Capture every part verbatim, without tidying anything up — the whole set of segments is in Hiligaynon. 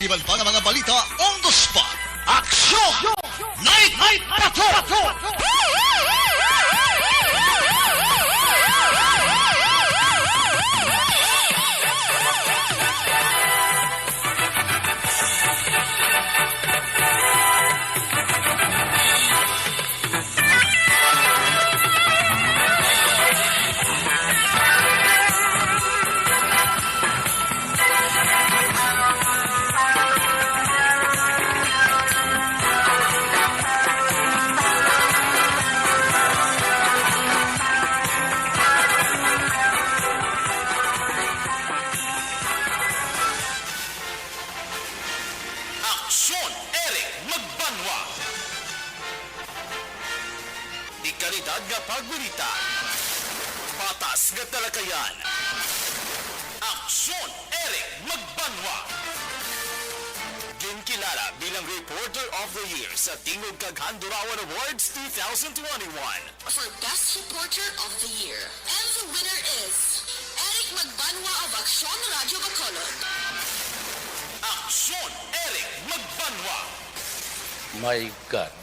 Iban pa nga mga balita on the spot. Aksyon! Night, Night Patrol! Aksyon, Eric Magbanwa. Dekalidad nga pagbalita. Patas nga talakayan. Aksyon, Eric Magbanwa. Ginkilala bilang Reporter of the Year sa Tingog kag Handurawan Awards two thousand twenty-one. For Best Reporter of the Year. And the winner is Eric Magbanwa of Aksyon Radio Bacolod. Aksyon, Eric Magbanwa. My God,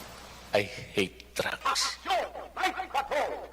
I hate drugs. Aksyon, Night Patrol.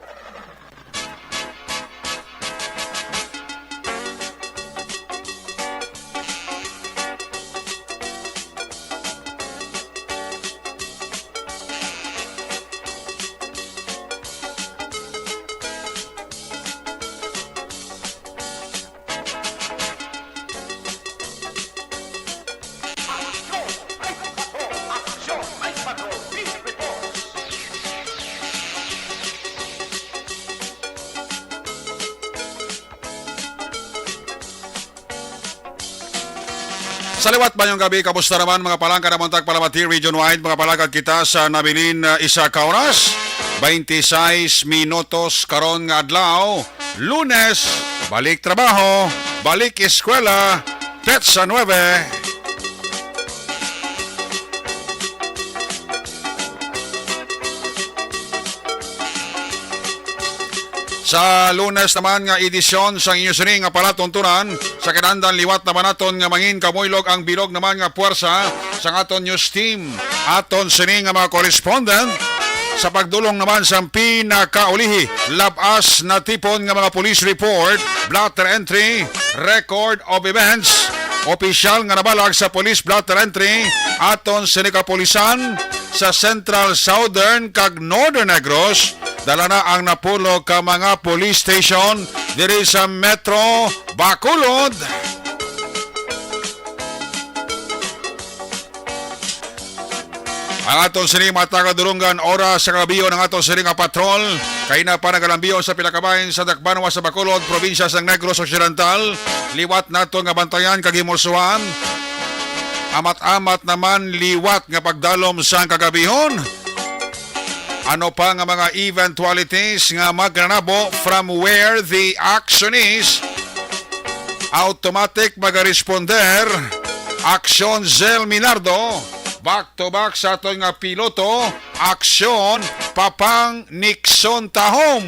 Sa liwat, mayong gabi. Kamusta naman, mga palangga, namon tagpalamati region-wide, mga palangga, kita sa nabilin, uh, isa ka oras, twenty-six minutos karon nga adlaw, Lunes, balik trabaho, balik eskwela, petsa nuebe. Sa Lunes naman nga edisyon sang inyo sini nga palatuntunan, sa kinahanglan liwat naman naton nga mangin kamuylog ang bilog naman nga puwersa sang aton news team. Aton sini nga mga correspondent sa pagdulong naman sang pinakaulihi, lab-as natipon nga mga police report, blotter entry, record of events, opisyal nga nabalag sa police blotter entry, aton sini kapulisan sa Central, Southern, kag Northern Negros, dala na ang napulo ka mga police station diri sa Metro Bacolod. Ang aton sini mga taga-Dulongan, oras sa kagabion ang aton sini nga patrol. Kay na pa nagalambion sa pila ka bahin sa Dakbanwa sa Bacolod, probinsya sang Negros Occidental. Liwat nato nga bantayan kag himulsuhan. Amat-amat naman liwat nga pagdalom sang kagabihon. Ano pa nga mga eventualities nga magnanabo from where the action is? Automatic magaresponder, Aksyon Zell Minardo. Back to back sa aton nga piloto, Aksyon Papang Nixon Tahom.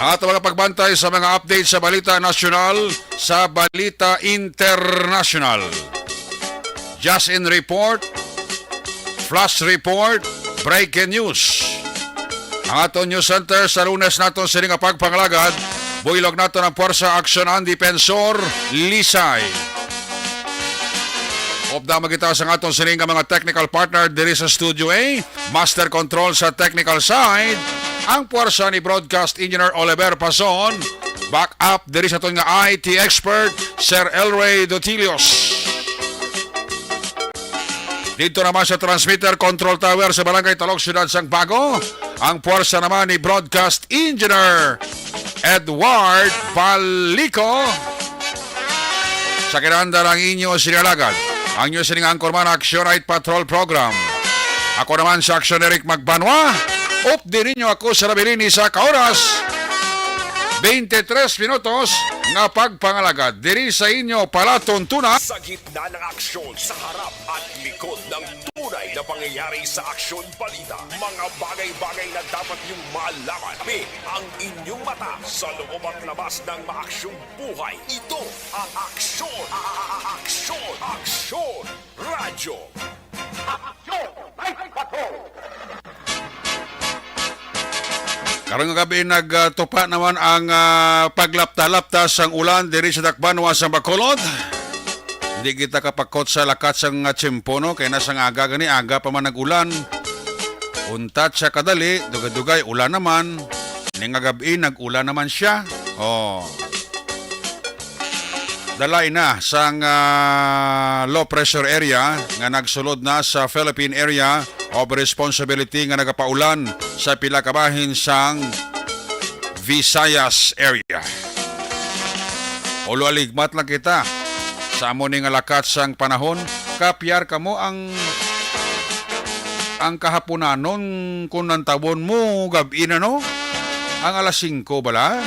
Ang ato mga pagbantay sa mga update sa balita nasyonal, sa balita internasyonal. Just in report, flash report, breaking news. Ang aton news center sa Lunes naton sini nga pagpangalagad, buylog naton ang Puwersa Aksyon ang Depensor, Lisay. Upda magita sa aton sini nga mga technical partner diri sa Studio A. Master Control sa technical side, ang puwersa ni Broadcast Engineer Oliver Pason. Back up diri sa aton nga I T expert, Sir Elray Dotilios. Dito naman sa transmitter control tower sa Barangay Talok, Siyudad sang Bago, ang puwersa naman ni Broadcast Engineer Edward Balico. Sa kinahanglan ang inyo sini nga alagad, ang inyo sining anchorman, Action Night Patrol Program. Ako naman si Action Eric Magbanwa. Updi ninyo ako sa nabilin nga isa ka oras. twenty-three minutos nga pagpangalagad diri sa inyo palatuntunan. Sa gitna ng aksyon, sa harap at likod ng tunay na pangyayari sa aksyon balita, mga bagay-bagay na dapat niyong malaman. Kami ang inyong mata sa loob at labas ng maaksyong buhay. Ito ang Aksyon! A- a- a- Aksyon! Aksyon! Radyo! Aksyon! Night Patrol! Karong gabi nagtupa naman ang, ah, paglapta-lapta sang ulan diri sa Dakbanuan sang Bacolod. Hindi kita kapakot sa lakat sang, ah, tiyempo, no? Kay nasa nga aga gani, aga pa man nag-ulan. Untat siya kadali, dugay-dugay, ulan naman. Ni nga gabi, nag-ulan naman siya. Oh. Dalay na sang, ah, low pressure area nga nagsulod na sa Philippine Area of Responsibility nga nagapaulan sa pila ka bahin sang Visayas area. Ulo aligmat lang kita sa amo ni nga lakat sang panahon. Kapyar kamo ang, ang kahaponanon kung nantawon mo gab-i na, no? Ang alas singko bala,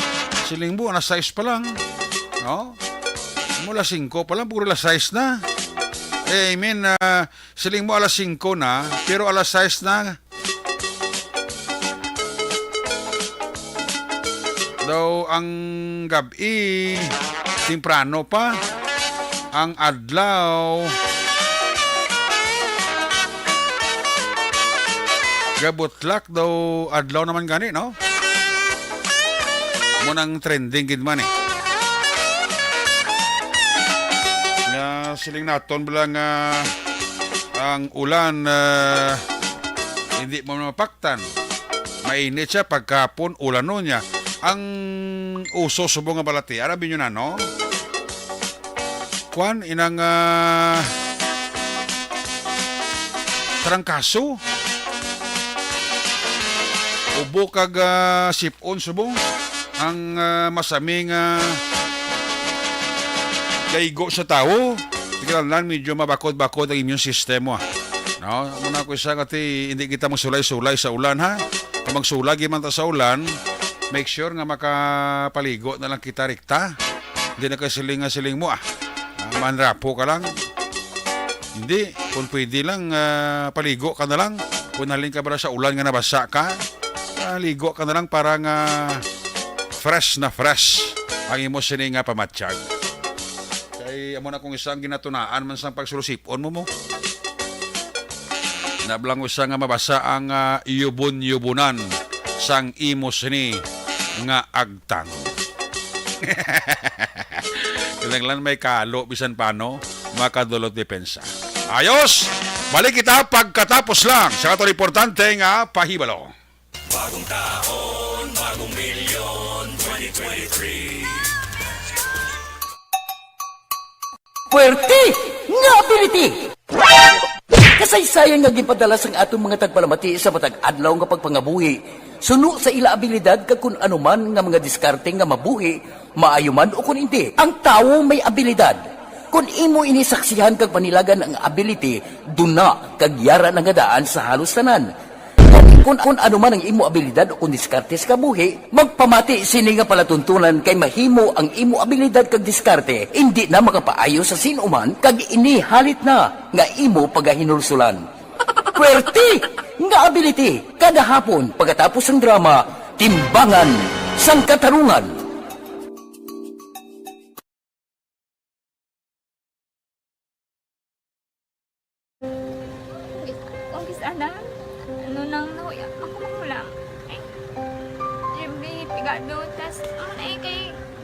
siling mo alas sais pa lang, no? Mo alas singko pa lang, puro alas sais na. Eh, I mean, ah, siling mo alas singko na, pero alas sais na. Daw ang gab-i, temprano pa. Ang adlaw, gabutlak daw adlaw naman gani, no? Mo nang trending gid man eh. Nga siling naton bala nga ang ulan, ah, hindi mo mapaktan. Mainit siya pagkapon, ulanon niya. Ang uso subong nga balati, ara binyo na, no? Kwan, inang, ah, trangkaso. Ubo kag, ah, sip-on subong ang, ah, masami nga kaigo sa tawo. Kinahanglan medyo mabakod-bakod ang immune system mo, ah. No? Amo na ko isa kati, hindi kita magsulay-sulay sa ulan, ha? Kung magsulay man ta sa ulan, make sure nga makapaligo na lang kita rikta. Hindi na kay siling nga siling mo, ah. Ah, manrapo ka lang. Hindi, kung pwede lang, ah, paligo ka na lang. Kung halin ka bala sa ulan nga nabasa ka, ah, ligo ka na lang para nga fresh na fresh ang imo sini nga pamatyag. Kay amo na kung isang ginatunaan man sang pagsulusipon mo mo. Nablang usa nga mabasa ang, ah, yubon-yubonan sang imo sini nga agtang. Kinahanglan may kalo bisan pano, makadulot depensa. Ayos! Balik kita pagkatapos lang sa aton importante nga pahibalo. Bagong taon, bagong milyon, twenty twenty-three. Puwerte nga ability! Kasaysayan nga ginpadala sang aton mga tagpalamati sa matag adlaw nga pagpangabuhi, suno sa ila abilidad kag kun ano man nga mga diskarte nga mabuhi, maayo man o kun indi. Ang tawo may abilidad. Kun imo ini saksihan kag panilagan ang ability, duna kag yara na nga daan sa halos tanan. Kung, kung ano man ang imo abilidad o kung diskarte sa kabuhi, magpamati sini nga palatuntunan kay mahimo ang imo abilidad kag diskarte indi na makapaayo sa sin-o man kag ini halit na nga imo pagahinulsulan. Puwerte nga ability kada hapon pagkatapos sang drama, Timbangan sang Katarungan. Kung kis ana, ano nang nahuya, makuha ko lang. Ay, Jimmy, pigado, tas, ano na eh, kay,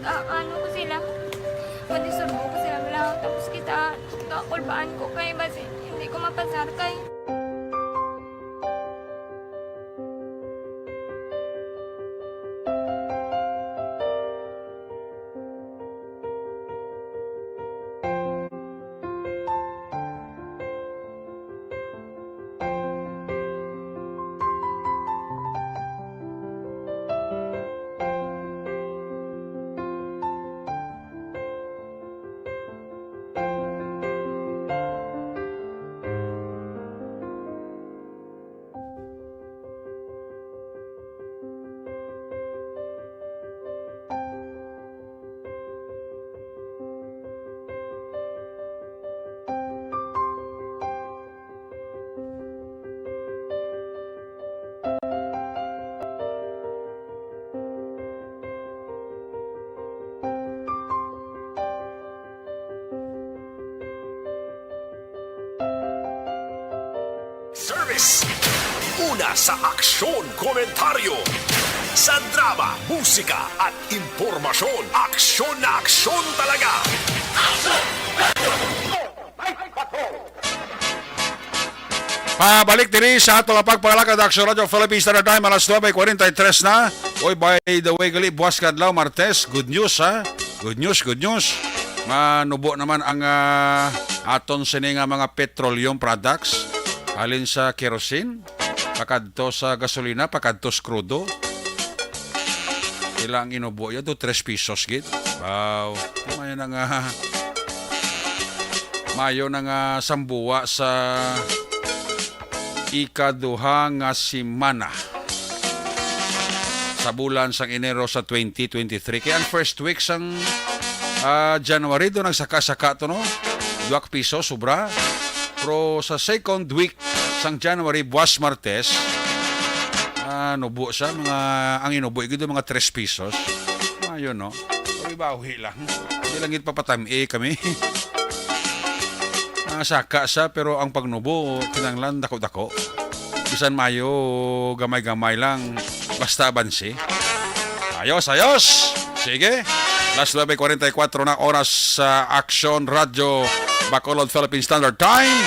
ah, ano ko sila, madisurbo ko sila lang, tapos kita, kakulbaan ko kay, basi, hindi ko mapasar kay. Una sa aksyon, komentaryo. Sa drama, musika, at impormasyon, aksyon na aksyon talaga. Pabalik diri sa ato nga pagpangalagad, Aksyon Radyo Philippines Standard Time, alas nuebe kwarenta y tres na. Oy, by the way, gali, buwas nga adlaw, Martes. Good news, ha? Good news, good news. Manubo naman ang, ah, aton sini nga mga petroleum products. Halin sa kerosene, pakadto sa gasolina, pakadto sa krudo. Pila ang inubo ya? Do tres pesos gid. Wow. Di mayo na nga, mayo na nga sambuwa sa ikaduha nga semana sa bulan sang Enero sa twenty twenty-three. Kaya ang first week sang, ah, January, do nagsaka-saka to, no? Duwak piso, sobra. Pero sa second week sang January, buwas Martes, ah, nubo sa mga, ang inubo, gid mga tres pesos. Mayo, no? Bawi-bawi lang. Hindi lang gid papatami kami. Ah, saka sa, pero ang pagnubo, kinahanglan dako-dako. Bisan mayo, gamay-gamay lang. Basta abansi. Ayos, ayos! Sige. Alas nuebe kwarenta y kuwatro na oras sa Aksyon Radyo Bacolod Philippine Standard Time.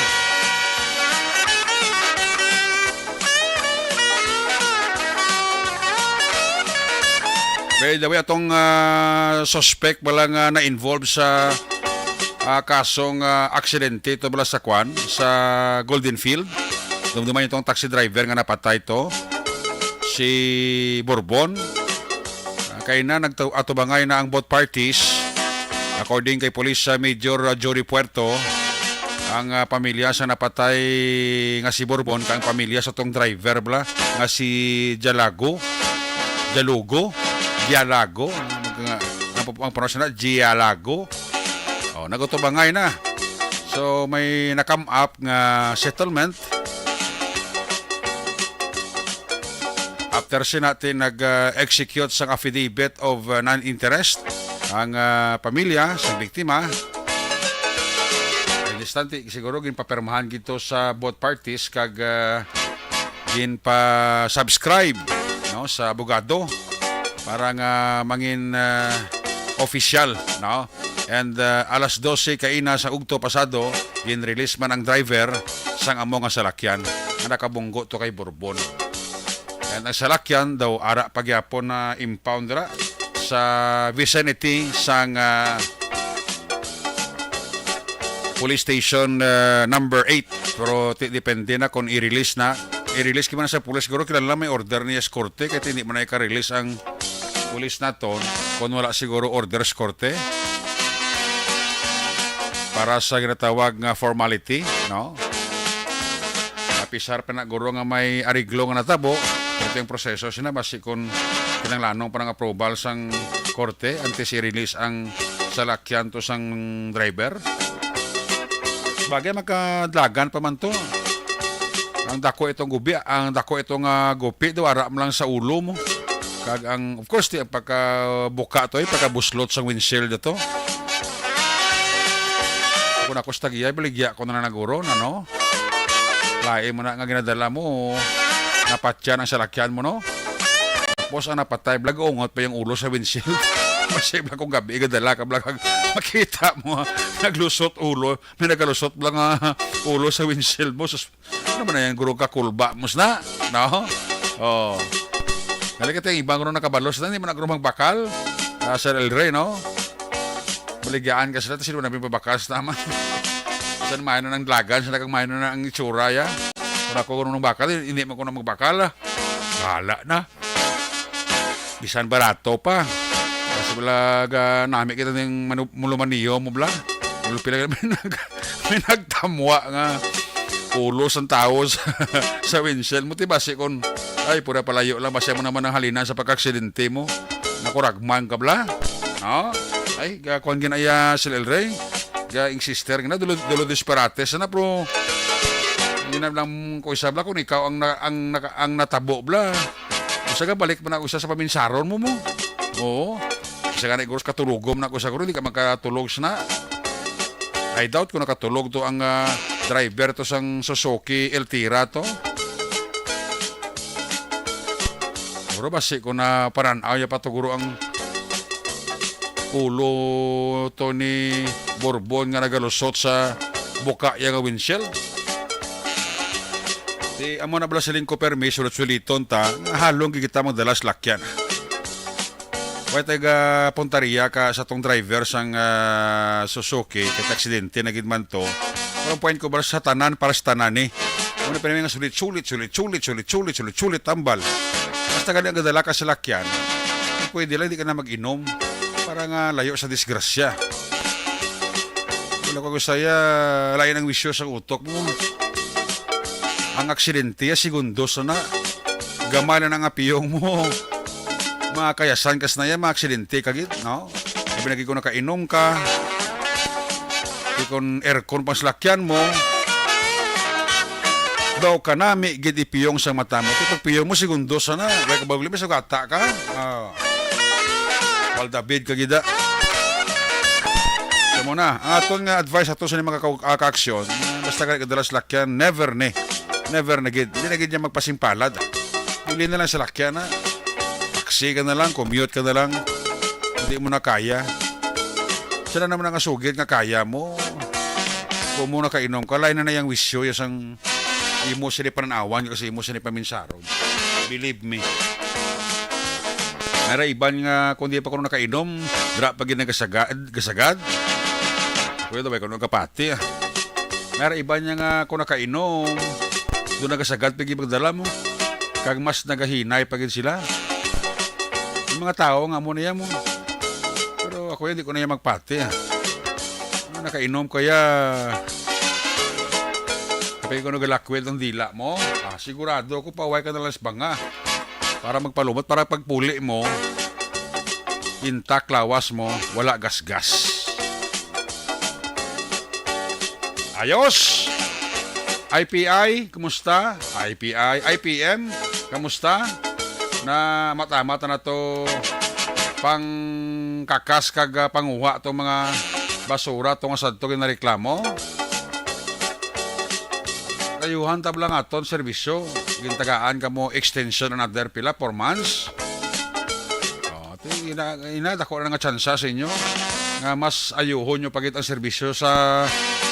By the way, atong, ah, suspect wala nga na-involve sa, ah, kasong, ah, aksidente to bala sa kwan, sa Golden Field. Dumduman itong taxi driver nga napatay to, si Borbon. Ah, kay na nagtu-, atubangay na ang both parties. According kay Police, ah, Major, ah, Jory Puerto, ang, ah, pamilya sa napatay nga si Borbon, kag ang pamilya sa tong driver bala nga si Jalago, Jalugo, Dialago, ang, ang, ang pronunciation na Dialago. Oh, nagutubangay na. So, may na-come up nga settlement. After sina ti nag-execute sang affidavit of, uh, non-interest ang, uh, pamilya sa biktima. Ang instante, siguro ginpapirmahan gid to sa both parties kag, uh, ginpa-subscribe, no, sa abogado para nga mangin, uh, official, no? And, uh, alas dose kaina sa ugto pasado, gin-release man ang driver sang amo nga salakyan nga nakabunggo to kay Borbon. And ang salakyan daw ara pa gyapon na impound ra sa vicinity sang, ah, police station, ah, number eight. Pero ti-, depende na kung i-release na. I-release kay man sa police, siguro kinahanglan may order ni eskorte, kay hindi man na ika-release ang police naton kung wala siguro order sa korte para sa ginatawag nga formality, no? Apisar pa na guro nga may ariglo nga natabo, ito yung proseso sina basi kung kinahanglanong pa ng approval sang korte antes i-release ang salakyan to sang driver. Bagay, makadlagan pa man to. Ang dako itong gubi, ang dako itong, ah, gupi do, ara mo lang sa ulo mo. Kag ang, of course, ti, ang pagkabuka to, eh, pagkabuslot sang windshield to. Kung ako sa tagiya, baligya ko na lang naguro, na, no? Lain mo na nga ginadala mo, napatyan ang salakyan mo, no? Tapos ang napatay, blag, ungot pa yung ulo sa windshield. Masay blag kung gabi, gadala ka, blag, makita mo, naglusot ulo, may nagalusot blag nga ulo sa windshield mo. Sus, ano man na yan, guro, kakulba mo sina, no? Oh. Nalika tayo, ibang guro nakabalos na, hindi man na guro magbakal. Ah, Sir El Rey, no? Baligyan ka sila, tapos sino na pipabakal sa tama? Saan mayo na ng dalagan, saan kang mayo na ang itsura, ya? Kung ako guro ng bakal, hindi man ko na magbakal, ah. Bahala na. Bisan barato pa. Kasi wala ga nami kita ning manu-, mulumaniyo mo bla. Wala pila may nag-, may nagtamwa nga ulo sang tawo sa, sa windshield mo. Ti basi kon, ay, pura palayo lang. Basi mo naman ang halina sa pagkaksidente mo. Nakuragman ka bla. No? Ay, ga-, kuwan ginaya si El Rey. Ga-, ing sister, gina, dulo, dulo disparates na, pero gina lang ko isa bla, kung ikaw ang na-, ang naka-, ang natabo bla. Usa ka balik man ako isa sa paminsaron mo mo. Oo. Isa ka na, iguro, katulogom na ako sa guro, di ka makatulog na. I doubt kung nakatulog to ang, ah, driver to sang Suzuki Eltira to. Pero basi ko na paran-aw ya patuguro ang ulo to ni Borbon nga nagalusot sa buka ya nga windshield. Di amo na bala siling ko permi, sulit-suliton ta, nga halong gid kita magdala sa lakyan. Way taga puntaria ka sa tong driver sang, ah, Suzuki, kay aksidente na gid man to. Pero ang point ko, bala sa tanan, para sa tanan ni. Ano pa naman nga sulit, sulit, sulit, sulit, sulit, sulit, sulit, sulit, tambal. Basta gani ang gadala ka sa lakyan, pwede lang di ka na mag-inom para nga layo sa disgrasya. Wala ko saya, lain ang wisyo sa utok mo. Ang aksidente, ya, segundos na. Gamay na nga piyong mo. Mga kayasan kas na yan, mga aksidente ka gid, no? Sabi na gid ko nakainom ka. Di kon aircon pang salakyan mo. Daw kanami gid ipiyong sa mata mo. Di pag piyong mo, segundos na. Kaya kabagli, may sugata ka. Ah. Wal David ka gid, ah. Amo na. Ang aton nga advice ato sa mga ka-, ah, ka-aksyon, basta ka nagdala sa lakyan, never ni. Never na gid. Hindi na gid niya magpasimpalad. Bili na lang sa lakyan, ha. Taxi ka na lang, commute ka na lang. Hindi mo na kaya. Sila naman ang asugid nga kaya mo. Kung mo nakainom ka, lain na na yung wisyo, yung sang imo sila pananawan, kasi imo sila paminsaron. Believe me. May ra iban nga, kung di pa kuno nakainom, dra pa gid nagasagad, gasagad. Kuya, daw, kuno kapati, ah. May ra iban niya nga, kung nakainom, doon nagasagad, pigi magdala mo. Kag mas nagahinay pa gid sila. Yung mga tao nga mo niya mo. Pero ako yan, di ko na yan magpati, ah. Ano, nakainom kaya? Kapag ko nagalakwil ng dila mo, ah, sigurado ako, paway ka na lang sa banga. Para magpalumot, para pagpuli mo, intact lawas mo, wala gasgas. Ayos! I P I, kumusta? I P I, I P M, kamusta? Na mata-mata na to pang kakas kag, ah, panguha to mga basura to nga sadto ginareklamo. Kayuhan tabla nga aton serbisyo. Gintagaan kamo extension another pila, four months. Oh, ti-, ina, ina, dako na nga tsansa sa inyo nga mas ayuhon nyo pa gid ang serbisyo sa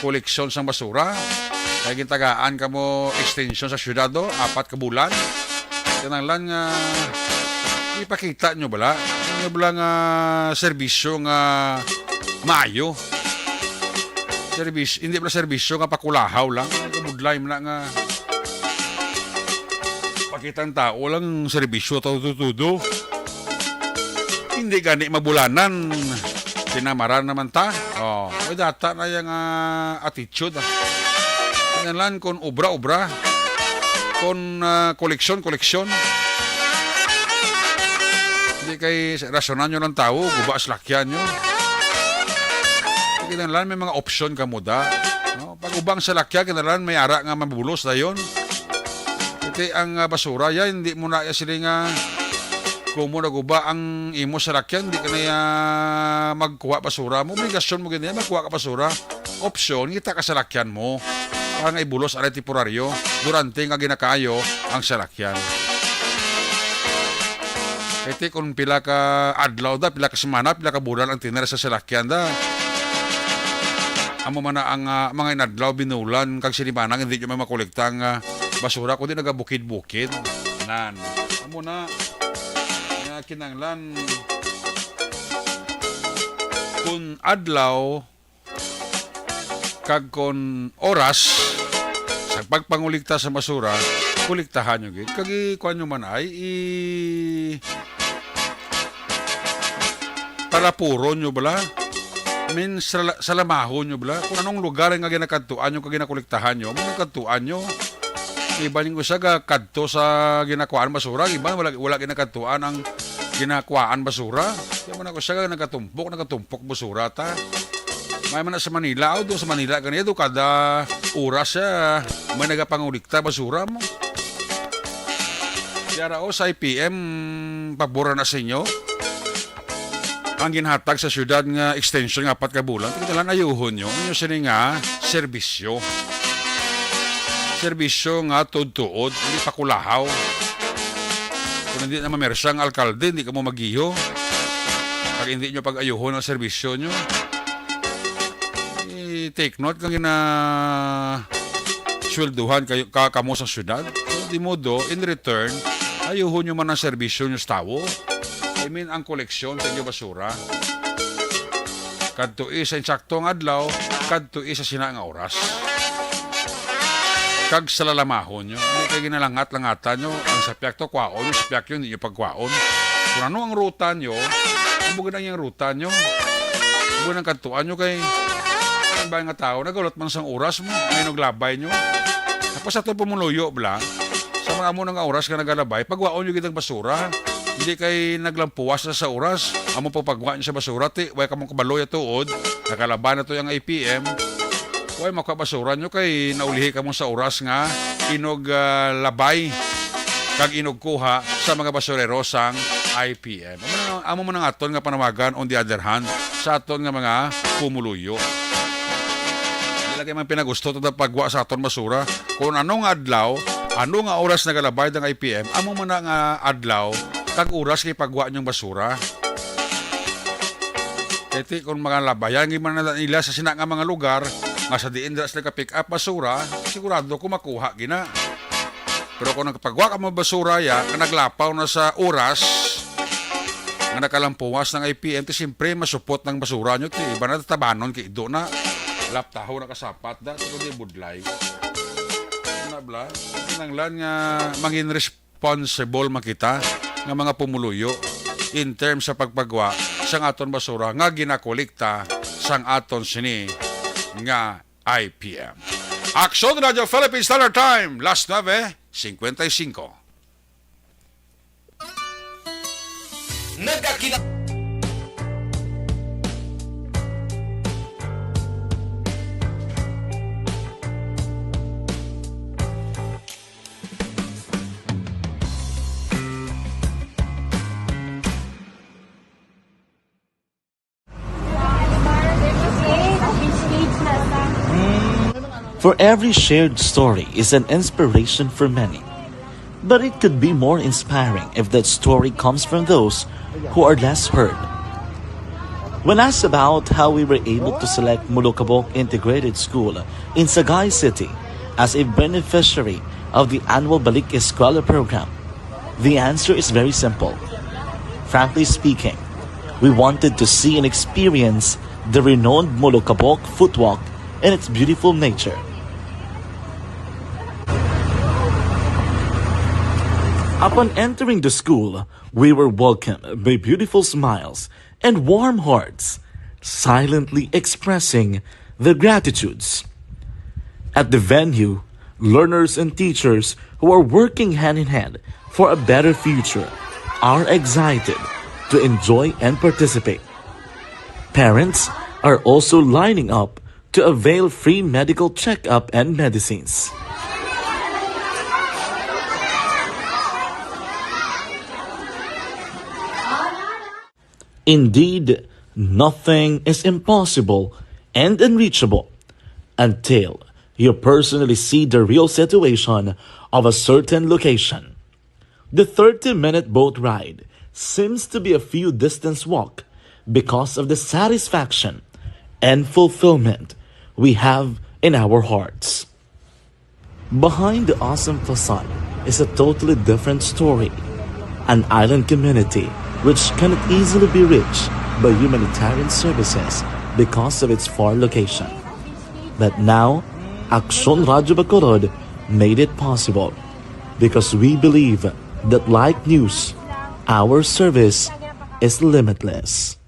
koleksyon sang basura. Kay gintagaan kamo extension sa syudad, oh, apat ka bulan. Kinahanglan nga ipakita nyo bala. Inyo bala nga serbisyo nga maayo. Serbis-, hindi bala serbisyo nga pakulahaw lang. Kabudlay man na nga pakitang tao lang serbisyo, todo-todo. Hindi gani mabulanan. Sinamaran naman ta. Oh, may data na yung, ah, attitude, ah. Kinahanglan kung obra-obra. Kung, ah, koleksyon, koleksyon. Hindi kay rasyonan nyo lang tao, guba salakyan nyo. Kinahanglan may mga opsyon ka muda. No? Pag ubang salakyan, kinahanglan may ara nga mabulos dayon. Kasi ang, ah, basura, ya, hindi mo na, ya, sila nga kung mo naguba ang imo salakyan, di ka na, ya, magkuha basura mo. Obligasyon mo gid na, ya, magkuha ka basura. Opsyon, kita ka salakyan mo. Para nga ibulos, aray temporaryo, durante nga ginakaayo ang salakyan. Kaya ti, kung pila ka adlaw da, pila ka semana, pila ka bulan ang tinira sa salakyan da. Amo man na ang, ah, mga inadlaw, binulan, kag sinimana, hindi nyo man makolekta ang, ah, basura, kundi nagabukid-bukid. Nan. Amo na, nga kinanglan, kung adlaw, kag kon oras sa pagpangulikta sa basura, kuliktahan nyo gid. Kag i-, kuwan nyo man ay, i-, palapuron nyo bala. Min, sala-, salamahon nyo bala. Kung anong lugar nga ginakadtuan nyo, kag ginakuliktahan nyo, mo nagkadtuan nyo. Iban yung usa ga kadto sa ginakuan basura, iban wala, wala ginakadtuan ang ginakuan basura. Kaya mo na ko siya nagkatumpok, nagkatumpok basura ta. May man na sa Manila, oh, doon sa Manila, ganito, kada oras siya, may nagapangulikta basura mo. Kaya ra, oh, sa I P M, pabor na sa inyo. Ang ginhatag sa syudad nga extension nga apat ka bulan, tingnan lang, ayuhon nyo. Ano sini nga serbisyo? Serbisyo nga tuod-tuod, hindi pakulahaw. Hindi na mamersa ang alkalde, hindi kamo magiyo. Pag hindi nyo pag-ayuhon ang serbisyo nyo, i-take note kang gina swelduhan kayo, ka, kamo sa syudad. So, di modo, in return, ayuhon nyo man ang serbisyo nyo sa tawo. I mean, ang koleksyon sa inyo basura. Kadtoi sa insakto nga adlaw, kadtoi sa sina nga oras. Kag salalamahon nyo. Hindi kay ginalangat-langatan nyo. Ang sapyak to, kwaon nyo, sapyak yun, hindi nyo pagkwaon. Kung ano ang ruta nyo, ang bugod ang iyang ruta nyo. Ang bugod ang kadtuan nyo kay ang bayan nga tao, nagahulat man sang oras mo, may naglabay nyo. Tapos ato pumuluyo, bla. Sa mga amo nga oras nga nagalabay, pagwaon nyo gid ang basura. Hindi kay naglampuwas na sa oras, amo pagpagwa nyo sa basura, ti, way ka mong kabaloy tuod, nakalaba na to yung I P M. Way makwa basura nyo kay naulihi ka mo sa oras nga inog, ah, labay kag inog kuha sa mga basurero sang I P M. Amo na, amo man ang aton nga panawagan, on the other hand, sa aton nga mga pumuluyo. Hindi lagi man pinagusto to pagwa sa aton basura. Kung ano nga adlaw, ano nga oras nagalabay ang I P M, amo man na nga adlaw kag oras kay pagwa niyong basura. Kay ti, kung mga labayan gid man na nila sa sina nga mga lugar, nga sa diin dira sila ka-pick up basura, sigurado ko makuha gina. Pero kung nagpagwa ka mo basura ya, nga naglapaw na sa oras, nga nakalampuwas ng I P M, ti siyempre masupot ng basura nyo, ti iba na tatabanon kay ido na. Laptaho na kasapat da, pero di budlay. Ano bla? Kinanglan nga mangin responsible man kita nga mga pumuluyo in terms sa pagpagwa sang aton basura nga ginakolekta sang aton sini nga I P M. Aksyon Radio Philippine Standard Time, las nuebe cincuenta y cinco. Nagakina- For every shared story is an inspiration for many. But it could be more inspiring if that story comes from those who are less heard. When asked about how we were able to select Molokabok Integrated School in Sagay City as a beneficiary of the annual Balik Eskwela program, the answer is very simple. Frankly speaking, we wanted to see and experience the renowned Molokabok Footwalk and its beautiful nature. Upon entering the school, we were welcomed by beautiful smiles and warm hearts, silently expressing their gratitudes. At the venue, learners and teachers who are working hand in hand for a better future are excited to enjoy and participate. Parents are also lining up to avail free medical checkup and medicines. Indeed, nothing is impossible and unreachable until you personally see the real situation of a certain location. The thirty-minute boat ride seems to be a few distance walk because of the satisfaction and fulfillment we have in our hearts. Behind the awesome facade is a totally different story. An island community which cannot easily be reached by humanitarian services because of its far location. But now, Aksyon Radyo Bacolod made it possible because we believe that like news, our service is limitless.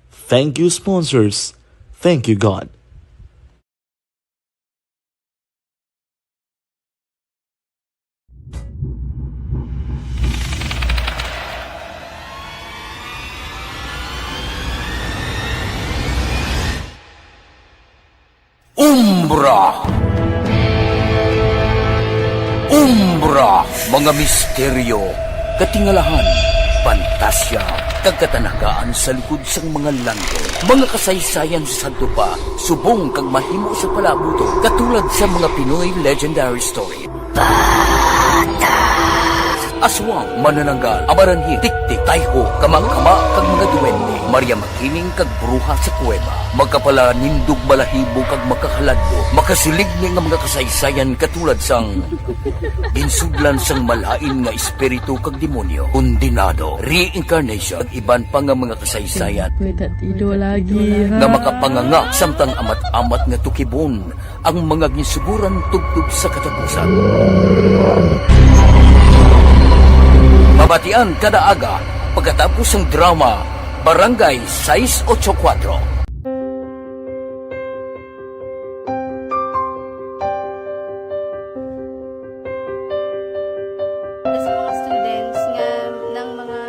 Thank you, sponsors. Thank you, God. Umbra. Umbra, mga misteryo, katingalahan, pantasya, kag katanagaan sa likod sang mga langit. Mga kasaysayan sa sadto pa, subong kag mahimo sa palabuton, katulad sa mga Pinoy legendary story. Bata. Sa Aswang, manananggal, amaranhi, tiktik, tayho, kamangkama, kag mga duwende, Maria Makining kag bruha sa kuweba, makapalanindog balahibo kag makahaladlo, makasiligni nga mga kasaysayan katulad sang ginsudlan sang malain nga espiritu kag demonyo, kondenado, reincarnation, kag iban pa nga mga kasaysayan May tatido lagi, ha? nga makapanganga samtang amat-amat nga tukibon ang mga ginsuguran tubtob sa katapusan. Mabatian kada aga pagkatapos sang drama Barangay Sais Ocho Kuatro. Sa mga students nga nang mga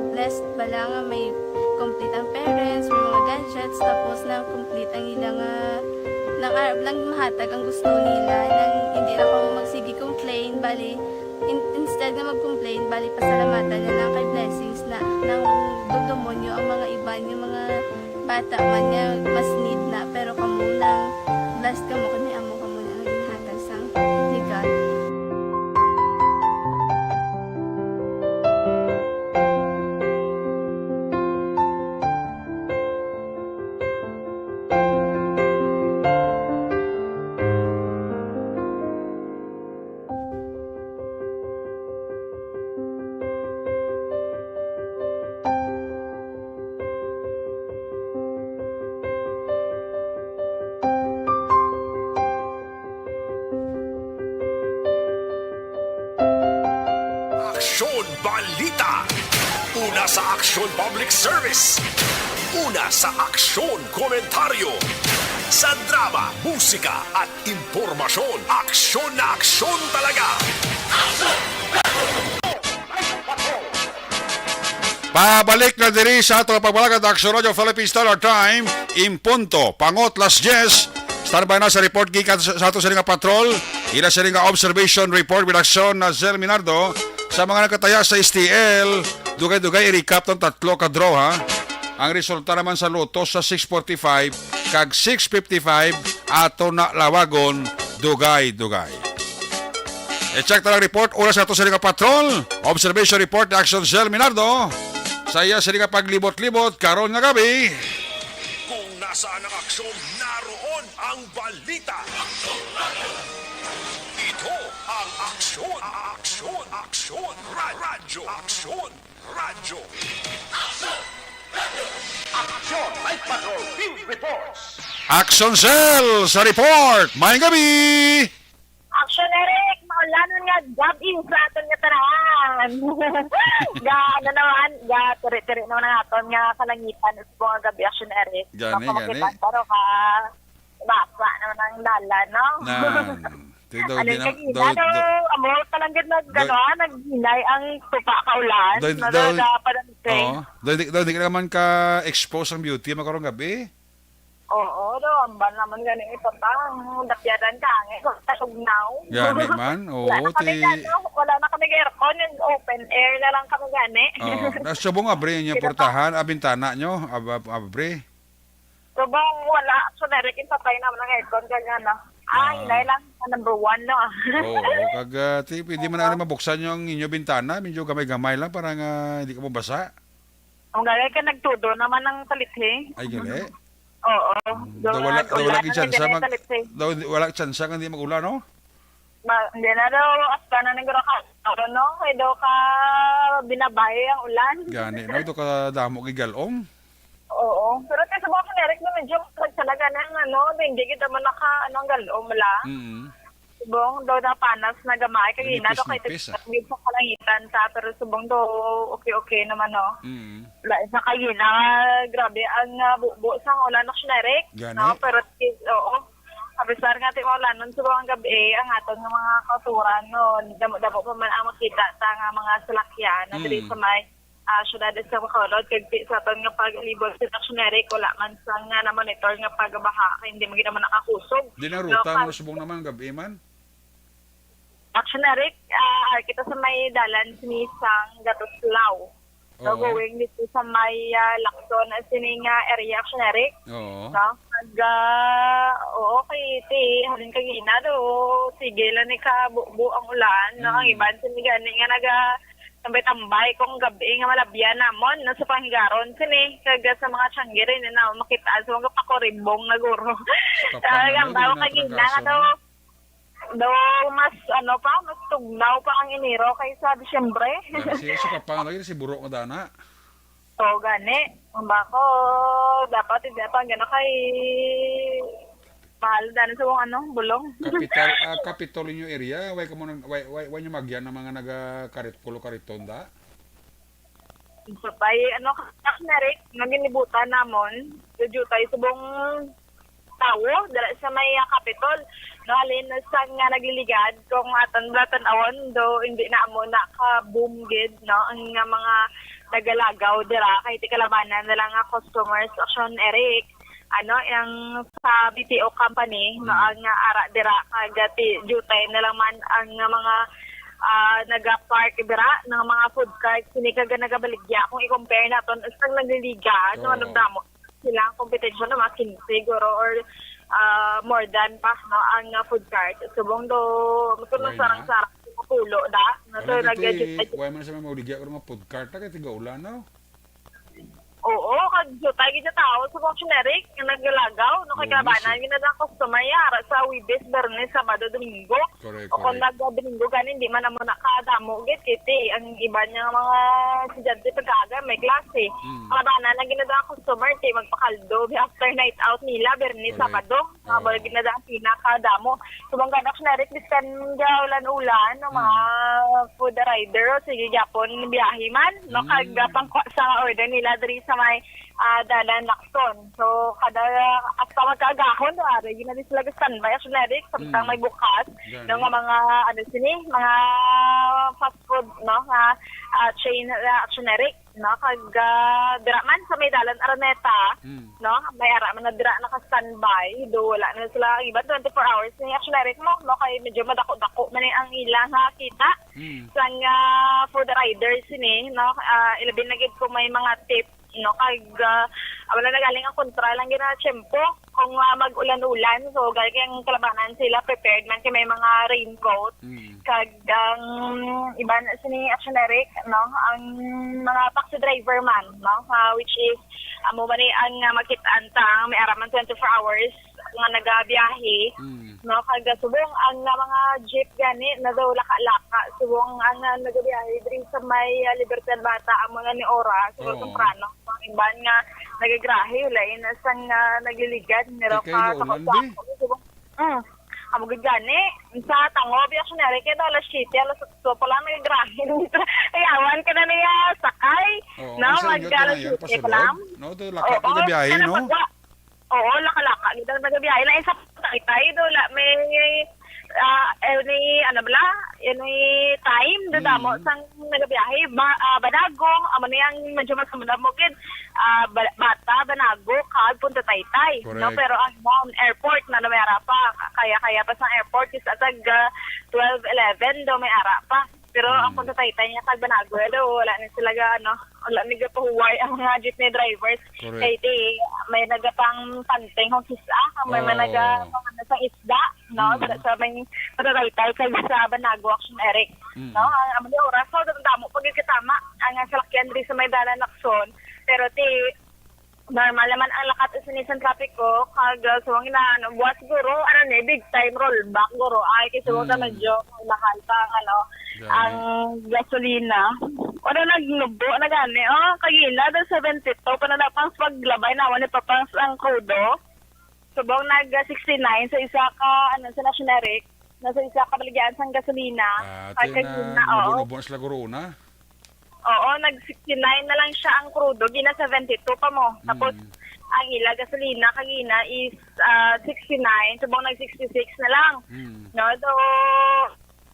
blessed bala nga may complete ang parents, may mga gadgets, tapos na complete ang ila nga nang arab lang mahatag ang gusto nila, nang hindi na kamo magsige complain, bali, in-, instead nga mag-complain, bali, pasalamatan na lang kay blessings na nang dugdumon nyo ang mga iban, yung mga bata man nga mas need na, pero kamo nang blessed kamo kami amo kamo na ang ginhatag sang legal. Aksyon Balita. Una sa Aksyon Public Service. Una sa Aksyon Komentaryo. Sa drama, musika, at impormasyon, aksyon na aksyon talaga. Pabalik na diri sa ato nga pagbalagad, Aksyon Radio Philippine Standard Time, in punto, pangot las diyes. Standby na sa report gikan sa, sa ato sini nga patrol. Ila sini nga observation report with Aksyon na Zel Minardo sa mga nagkataya sa S T L. Dugay-dugay, i-recap tong tatlo ka draw, ha. Ang resulta naman sa Lotto sa six forty-five kag six fifty-five, ato na lawagon dugay-dugay. I-check ta lang report. Una sa ato sini nga patrol. Observation report ni Aksyon Zel Minardo sa iya sini nga paglibot-libot karon nga gabi. Kung nasaan ang aksyon, naroon ang balita. Ito ang Aksyon, Aksyon, Aksyon, Ra-, Radyo Aksyon, Radyo Aksyon, Aksyon Night Patrol Field Reports. Aksyon Cell sa report. Maayong gabi. Aksyon, Eric, maulanon nga gabi sa aton nga tanan. Ga, ano naman, ga, tiri-tiri naman ang aton nga kalangitan sa mga gabi, Aksyon, Eric. Gani, gani. Mapakakita, pero ka, basa naman ang dalan, no? Nan. Ti daw, ano di yung na, kagina daw, daw, daw, amo ka lang gid nag, daw, ano, ah, naghinay ang tupa ka ulan, daw, no, daw, daw, daw, padang, oo. Daw, di, daw, di ka naman ka-expose ang beauty mo karong gabi? Oo, do, ambal naman gani ito ta, ang dapyaran ka, ang ito, ta, tugnaw. Gani man, oo, wala na kami ti gano, wala na kami aircon, nag-open air na lang kami gani. Oo, na, subong abri inyo portahan, ah, bintana nyo, ab-, ab-, abri. Subong wala, so direct yung patay naman ang aircon, kaya na. Ah, ah, hinay lang, number one, no? Oo, kag, ah, ti, pwede man na mabuksan yung inyo bintana, medyo gamay-gamay lang para nga hindi ka mabasa. Ang gagay ka nagtudo naman ng talithi. Ay, gali? Oo. Mm, daw wala, daw wala gid chance mag-, daw wala chance nga hindi mag-ulan, no? Ma-, hindi na daw, hasta na nagro ka, ano, no? Kay daw ka binabae ang ulan. Gani, no? Daw ka damo gigalong. Oo. Pero kay sa mga Eric na medyo talaga na, ano, hindi kita man naka, ano, ang galom la. Mm. Subong daw napanas na gamay kay ina daw kay nipis-nipis, ah, sa kalangitan ta, pero subong daw okay-okay naman, no? Mm. Lain sa kay ina, grabe ang, ah, bubo sa ulan, no, Eric? Gani? No? Pero, oo. Abisar nga ti maulanon subong ang gabi, ang aton nga mga kauturan, no? Damo-damo pa man ang makita ta nga mga salakyan na diri sa may ah, syudad sa Bacolod, kag ti-, sa aton nga paglibot sa Action Eric, wala man sang nga na-monitor nga pagbaha, kay hindi man gid naman nakakusog. Di na ruta, no, subong naman, gabi man. Action Eric, ah, kita sa may dalan sini sang Gatuslao. So, oo, going dito sa may, ah, Lacson, ah, sini nga area, Action Eric. Oo. No? Nag, ah, oo, kay ti, halin kagina do, sige lang ni ka bu-, bu ang ulan, no? Ang iban sini gani nga naga, tambay-tambay kung gabi nga malabyan namon, no, sa panghigaron sini, kag sa mga tiyanggirin na makita sa mga pakuribong na guro. Sa Kapampangan, Gamba, di na kagina nga trangkaso, daw, no? Daw mas, ano pa, mas tugnaw pa ang Enero kaysa Disyembre. Gani, si, sa Kapampangan lagi, si Buro nga dana. Oo, gani. Ang bako, dapat, hindi pa, gana kay mahal daan sa mong, ano, bulong. Capital, ah, Capitol inyo area, why ka mo nang, why, why, why nyo magyan ng mga naga-karit-, kulo kariton da? Patay, ano, Kak Nerik, nga ginibutan namon, dudyo tayo subong tawo, dala sa may, ah, Capitol. No, halin sa nga nagliligad, kung aton ba tan-awon, do hindi na mo na ka-boom gid, no, ang nga mga nagalagaw dira, kay ti kalabanan na lang nga customers, Action Eric, ano, ang sa B P O company, no, Hmm. ang nga ara dira, kag ti jutay na lang man ang nga mga, ah, naga-park dira, ng mga food cart, sini kag nagabaligya, kung i-compare naton sa nagliligad, no, Oo. nagdamo sila ang competition ng mga quince siguro or, ah, more than pa, no, ang, ah, food cart. Subong do, mas Why na? sarang-sarang pulo da. Na to, Wala nag-, kay ti-, why man sa mga uligya ko nga food cart, na kay tiga ulan, no? Oo, kag jutay gid sa tao sa functionary nga nagalagaw, no, kay Oo, kalabanan, mas- gina ang customer, ya, ara sa Webes, Bernes, Sabado, Domingo. Correct, O kung correct. nag-, Domingo gani, hindi man amo nakadamo gid, kay ti, ang iba niya mga estudyante pag-aga may klase. Mm. Kalabanan ang ginadaan customer, ti magpakaldo, after night out nila, Bernes, Correct. Sabado. Oo. Amo ang ginadaan pinakadamo. So, ang ganak na rin, biskan ga ulan-ulan, ang mga Mm. food rider, o sige, gyapon, biyahe man, no? Mm. Kag, ah, pangkuha sa order nila diri sa may, ah, dalan Lacson. So, kada, hasta magkaagahon, no, ari, yun na din sila standby, Action Eric, samtang Mm. may bukas, Gani. no, nga mga, ano, sini, mga fast food, no, nga, ah, chain, ah, Action Eric, no, kag, ah, dira man sa may dalan Araneta, Mm. no, may ara man na dira naka-standby, do wala na sila, ang iba twenty-four hours, ni Action Eric mo, no, kay medyo madako-dako man ang ilang, ah, kita. Mm. Sang, ah, food riders sini, no, ah, ilabi na gid kung may mga tip, no, kag, ah, wala na galing ang kontra lang gina tiyempo. Kung, ah, mag-ulan-ulan, so, galing ang kalabanan sila, prepared man kay may mga raincoat. Mm. Kag ang iba na sini, Action Eric, no, ang mga taxi driver man, no, ah, which is, amo man ni ang, ah, makit-an ta, may ara man twenty-four hours nga nagabiyahe, Mm. no, kag subong ang, ah, mga jeep gani, na daw laka-laka, subong ang, ah, nagabiyahe diri sa may, ah, Libertad Bata, amo na ni oras, siguro Oo. temprano. Ang iban nga nagagrahe, lain na sang, ah, nagliligad, niro Kay ka kaulan, sa bi? Mm. Amo gid gani, sa tango, bi, Action Eric, kay alas siyete, alas otso pa lang nagagrahe. Ayawan ka na niya, sakay. Oo, no, ang sa inyo, mag-alas tanayan, siyete pa pasulod, lang. No? Ito, lakat Oo, na biyahe, sana no? pagwa-, oo, laka-laka gid ang nagabiyahe. Lain sa Taytay, do, la, may, ah, any, ano bala, any time, do, damo Mm. sang nagabiyahe. Ba-, ah, Banago, amo ni ang medyo mas mo gid. Ah, Ba-, Bata, Banago, kag Punta Taytay, no? Correct. Pero ang, ang airport na, no, may ara pa. Kaya-kaya pa sa airport is atag, ah, twelve, eleven, do, may ara pa. Pero ang Mm. Punta Taytay niya kag Banago, do, wala na sila ga, ano, wala ni gapahuway ang mga jeepney drivers. Correct. Kay ti, may nagapang panting kung kis-a, may, may Oo. naga-, ano, sa isda, no? Mm. Sa, sa may Punta Taytay kag sa Banago, Action Eric. Mm. No? Ang amo ni oras, so, damo pa gid katama ang, ah, salakyan diri sa may dalan Lacson. Pero ti, normal naman ang lakat sa sini sang trapiko, kag, ah, so, ang inaano, buwas siguro, ano ni, big time rollback, guro. Ay, kay siguro Mm. medyo mahal pa ang, ano, Gani. ang gasolina. Ano, nagnubo na gani, oh, kagina, the seventy-two, pa na pang paglabay na, wala pa pang ang krudo. Subong nag, ah, sixty-nine sa isa ka, ano, sa National Eric, na sa isa ka baligyan sang gasolina. Ah, Ay, ti na, kagina, oo. nubo-nubo na sila guro na. Oo, nag sixty-nine na lang siya ang krudo, gina seventy-two pa mo. Tapos, Mm. ang ila gasolina kagina is, ah, sixty-nine, subong nag sixty-six na lang. Mm. No, so,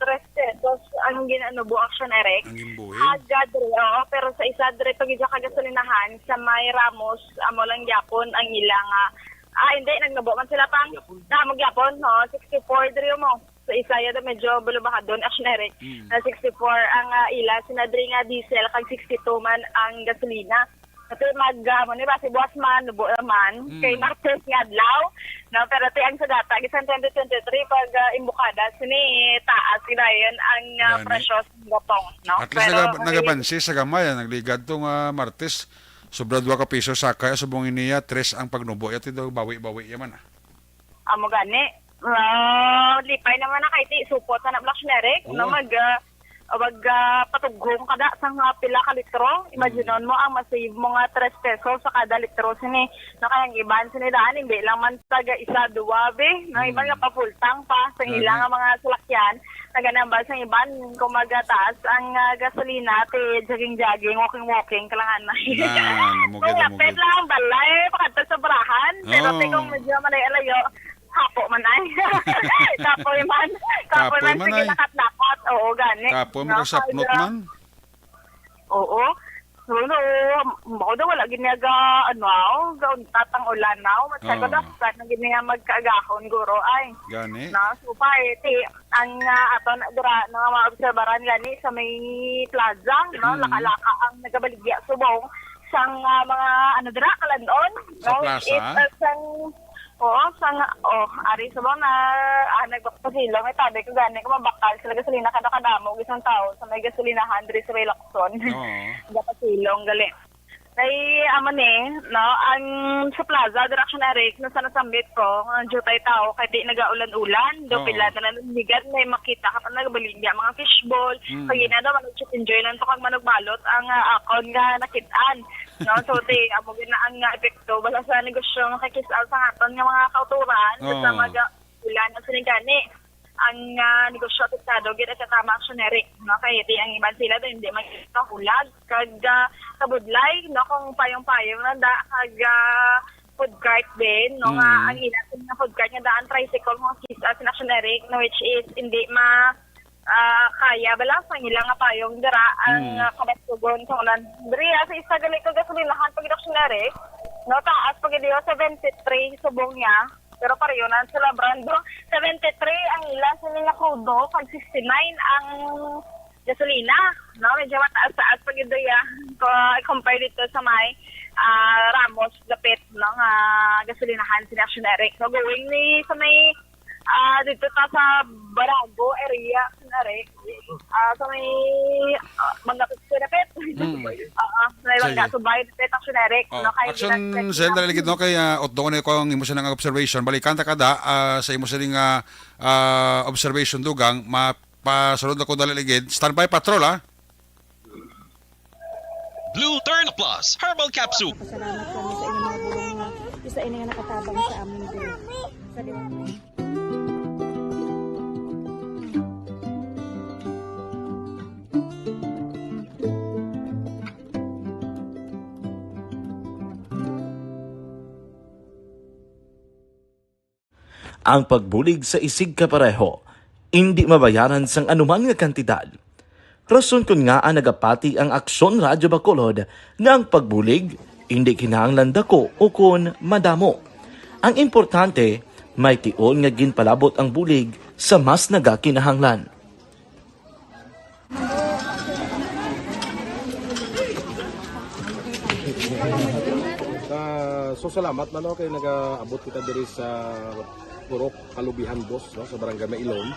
tres pesos ang gin-, ano, bu-, Action Eric. Ang gimbuhin? Agad, oo, pero sa isa, dire pa gid ka gasolinahan, sa may Ramos, amo lang gyapon ang ila nga, ah, hindi, nagnubo man sila pang, na, mo gyapon, no, sixty-four, dire mo. Sa isa, yun, medyo bulubahadon, Action Eric. Mm. Na sixty-four ang, ah, ila, sinadri nga diesel, kag sixty-two man ang gasolina. Ate, mag, ah, ano ba, si buwas man, nubo naman, Mm. kay Martes nga adlaw, no? Pero ate, ang sa data, gisan twenty twenty-three, pag, ah, imbukada, sini taas, gidayon ang, ah, Gani. presyo sa gatong, no? At least Pero, naga-, nagabansi sa gamay, ah, nagligad to nga Martes, sobra dua ka piso sakay, subong iniya, tres ang pagnubo, yati daw, bawi-bawi yaman, ah. Amo gani. Ah, lipay naman na kay ti supot na na Black Generic, no? Oo. Mag, ah, mag, ah, patughong ka da sa nga pila ka litro. Imaginon Mm. mo ang masave mo nga tres pesos sa kada litro sini. No, kay ang iban sini daan, hindi lang man taga isa, duwa, be. No, iban Mm. nga papultang pa sa Gani. ila nga mga salakyan. Naganambal sa iban, kung magataas ang, ah, gasolina, ti jogging-jogging, walking-walking, kailangan na. Nan, amo gid, Kung amo lapit gid. lang ang balay, pakadto sa barahan. Pero Oo. ti kung medyo malayo-layo, kapo man ay. Kapoy man. Kapoy Kapoy man, man sige, ay. lakat-lakat. Oo, gani. Kapoy man, No, kasapnot kaya man. Oo. So, no, mao daw wala gid niya ga, ano, aw, gauntat ang ulan, aw. Masyado Oo. daw, sa na gid niya magkaagahon, guro, ay. Gani. Na, so, pa, eh, ti, ang, ah, aton dira, no, maobserbaran gani sa may plaza, no, Mm. lakalaka ang nagabaligya subong sang, ah, mga, ano, dira, kalan-on, Sa no, which plaza? is, ah, sang, oo, sang, oh, ari subong na, ah, nagpapasilong, may tabi ko gani, kung mabakal sila gasolina, kada kadamo, gisang tao, sa may gasolinahan, diri sa may Lacson. Oo. Nagpapasilong, gali. Kay, amo ni, no, ang sa plaza, Direction Eric, nasa nasambit ko, ang jutay tao, kay di nagaulan-ulan, do Oo. pila na lang, bigat, may makita ka pa nagbaligya, mga fishball, Mm. pag ina daw, mag-chicken joy lang to, kag manugbalot, ang, ah, akon nga nakit-an, no, so, di, amo gid na ang, ah, epekto, bala sa negosyo, nga kay kis-, sa aton nga mga kauturan, basta Oo. mag-, ulan, ang sinigani, ang, ah, negosyo apektado gid at tama aksyon, Eric, no? Kay di ang iban sila daw hindi magkahulag kag, ah, kabudlay, no, kung payong-payong lang da kag, ah, food cart din, no, nga Mm. ang ila nga food cart nga daan tricycle mo kis-, ah, sin aksyon, Eric, no, which is hindi ma, ah, kaya bala sa ila nga payong dira ang, Mm. ah, kabastugon sa ulan. Diri, ah, sa isa gali ka gasolinahan pag aksyon, Eric, no, taas pag seventy-three subong niya. Pero pareho na sila, Brando. Seventy-three ang ila sini nga krudo, pag sixty-nine ang gasolina. No, medyo mataas-taas pa gid ya. Ko, i-compare dito sa may, ah, Ramos dapit, no, nga gasolinahan sini Action Eric. No, going ni sa may, ah, dito ta sa Barago area, Action Eric. Ah, sa may, ah, Mangga Pizza dapit. Mm. Oo, sa may Sige. Mangga Subay dapit, Action Eric. Oh, No, kay Action Direk Cell, Cell. Dali gid, no, kay, ah, utdo ko na ko ang imo siya nga observation. Balikan ta kada, ah, sa imo siya nga, ah, observation, Dugang, mapasulod ako dali gid. Standby patrol, ah. Blue Turn Plus Herbal Capsule. Pasalamat kami sa inyong mga bulong nga isa ini nga nakatabang sa amon din. Sa Ang pagbulig sa isigkapareho indi mabayaran sang anuman nga kantidad. Rason kon ngaa nagapati ang Aksyon Radyo Bacolod nga ang pagbulig indi kinahanglan dako ukon madamo. Ang importante, may tion nga ginpalabot ang bulig sa mas nagakinahanglan. Ah, so salamat man, no, kay nagaabot kita diri sa Purok Kalubihan Dos, no, sa Barangay Mailom.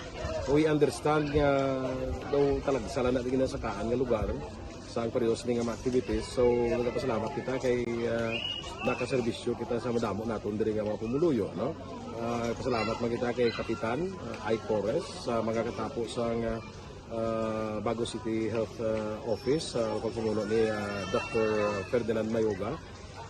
We understand nga daw talagsa lang na di ginasakaan nga lugar sa ang pareho sini nga mga activities. So, nagapasalamat kita kay, ah, nakaserbisyo kita sa madamo naton diri nga mga pumuluyo, no? Ah, pasalamat man kita kay Kapitan, ah, Ike Torres sa mga katapo sa nga, ah, Bago City Health, ah, Office, sa pagpamuno ni, ah, Doctor Ferdinand Mayoga.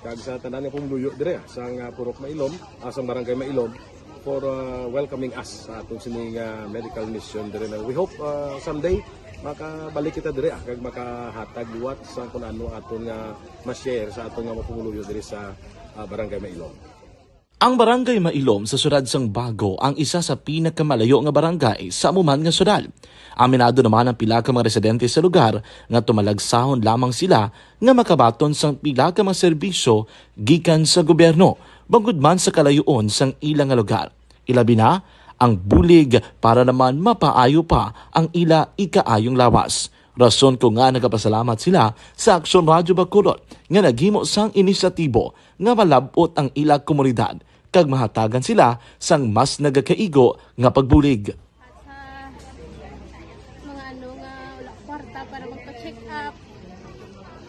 Kag sa tanan nga pumuluyo dire, ah, sa nga Purok Mailom, ah, sa Barangay Mailom, for, ah, welcoming us sa aton sini nga medical mission dire na. We hope, ah, someday makabalik kita dire, ah, kag makahatag liwat sa kun ano aton nga ma-share sa aton nga mga pumuluyo dire sa, ah, Barangay Mailom. Ang Barangay Mailom sa siyudad sang Bago ang isa sa pinakamalayo nga barangay sa amo man nga siyudad. Aminado naman ang pila ka mga residente sa lugar nga tumalagsahon lamang sila nga makabaton sang pila ka mga serbisyo gikan sa gobyerno, bangod man sa kalayoon sang ila nga lugar. Ilabi na ang bulig para naman mapaayo pa ang ila ikaayong lawas. Rason ko nga nagapasalamat sila sa Aksyon Radyo Bacolod nga naghimo sang inisyatibo nga malab-ot ang ila komunidad kag mahatagan sila sang mas nagakaigo nga pagbulig. At sa mga ano nga wala kwarta para magpa-check up,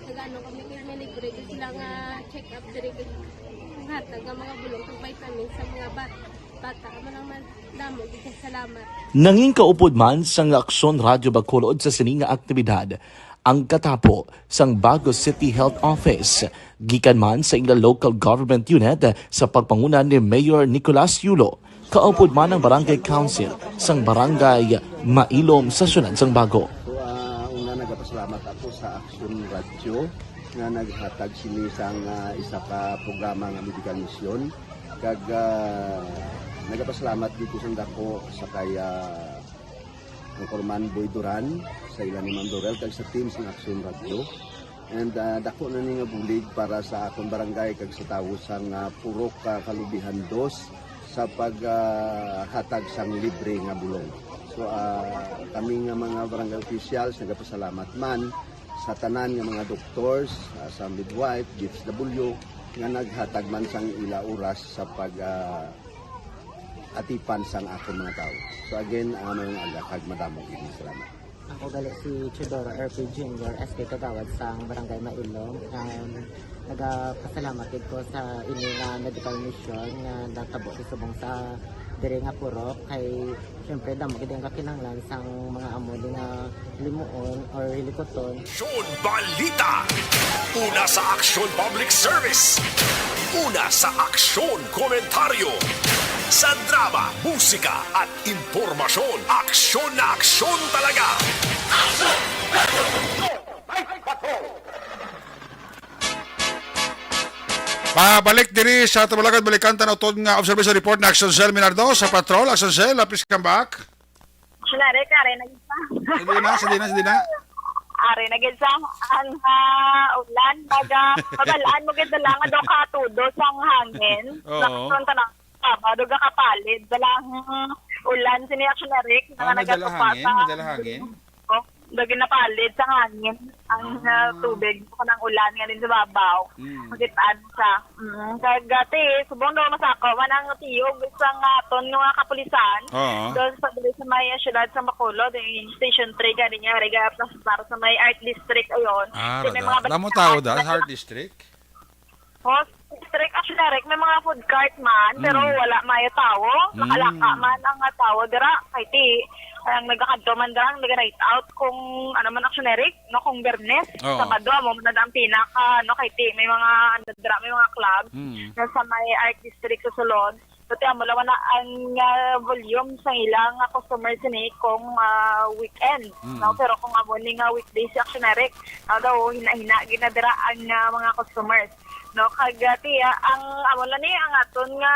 nag-ano kami kay may libre gyud sila nga check up diri kay hatag nga mga bulong kag vitamins sa mga bat bata. Amo lang man, damo gyud kay salamat. Nangin kaupod man sang Aksyon Radyo Bacolod sa sini nga aktibidad ang katapo sang Bago City Health Office, gikan man sa ila local government unit sa pagpanguna ni Mayor Nicolas Yulo. Kaupod man ang Barangay Council sang Barangay Mailom sa siyudad sang Bago. So, ah, una, nagapasalamat ako sa Action Radio nga naghatag sini sang, ah, isa ka programa nga medical mission. Kag, ah, nagapasalamat dito sa dako sa kay, ah, Anchorman Boy Duran, sa ila ni Ma'am Dorel, kag sa team sang Action Radio. And, ah, dako na ni nga bulig para sa akon barangay kag sa tawo sang, ah, Purok, ah, Kalubihan Dos sa pag, ah, hatag sang libre nga bulong. So, ah, kami nga mga barangay officials nagapasalamat man sa tanan nga mga doctors, ah, sa midwife, D S W, nga naghatag man sang ila oras sa pag, ah, atipan sang akon mga tawo. So again, ah, maayong aga kag madamo gid nga salamat. Ako gali si Teodoro R P Junior, S K Kagawad sang Barangay Mailom. Um, nagapasalamat gid ko sa ini nga medical mission nga natabo sa subong sa diri nga purok kay siyempre damo gid ang kakinahanglan sang mga amo ni nga limuon or hilikuton. Aksyon Balita. Una sa Aksyon Public Service. Una sa Aksyon Komentaryo. Sa drama, musika at impormasyon, aksyon na aksyon talaga. Pabalik diri sa Tumalagan, balikan tan utod nga observation report na Action Cell Minardo sa patrol. Action Cell, please come back. Sinari, kare na gid sa. Sige na, sige na, sige na. Are na gid sa ang, ah, ulan. Baga, mabalaan mo gid na lang, ado ka tudo sang hangin. Oo. Nakakon ta na, ah, ado ka kapalid. Dalang ulan, sini Action Eric, Ah, nga may dala nagatupa hangin? sa May dala hangin? Oh, daw ginapalid sa hangin ang, Ah. ah, tubig sa kanang ulan nga din sa babaw. Mm. Makitaan sa, mm, kag, ah, ti, subong daw masako man ang tiyog sa nga aton nga kapulisan. Oo. Daw sa, diri sa may, ah, siyudad sa Bacolod, eh, Station three, gani nga, riga, plus, para sa may Art District, ayon. Ah, Ti, may raga. mga Damo balitaan tao da na sa Art District? Host District, actually, Rick, may mga food cart man, pero Mm. wala may tawo. Nakalaka Mm. man ang mga tawo dira. Kay ti, ang nagakadto man dira, ang nag-night out kung ano man, actually, Rick, no, kung Biyernes, Oo. Sabado, amo man na ang pinaka, no, kay ti, may mga, ano, dira, may mga club Mm. na sa may Art District sa Solon. Pati amo lang na ang, ah, volume sa ilang, ah, customers ni kung, ah, weekend, Mm. no? Pero kung amo ni nga weekdays, actually, Rick, no, daw hina-hina gid na dira ang, ah, mga customers, no? Kag, ah, tiya, ang amo lang ni ang aton nga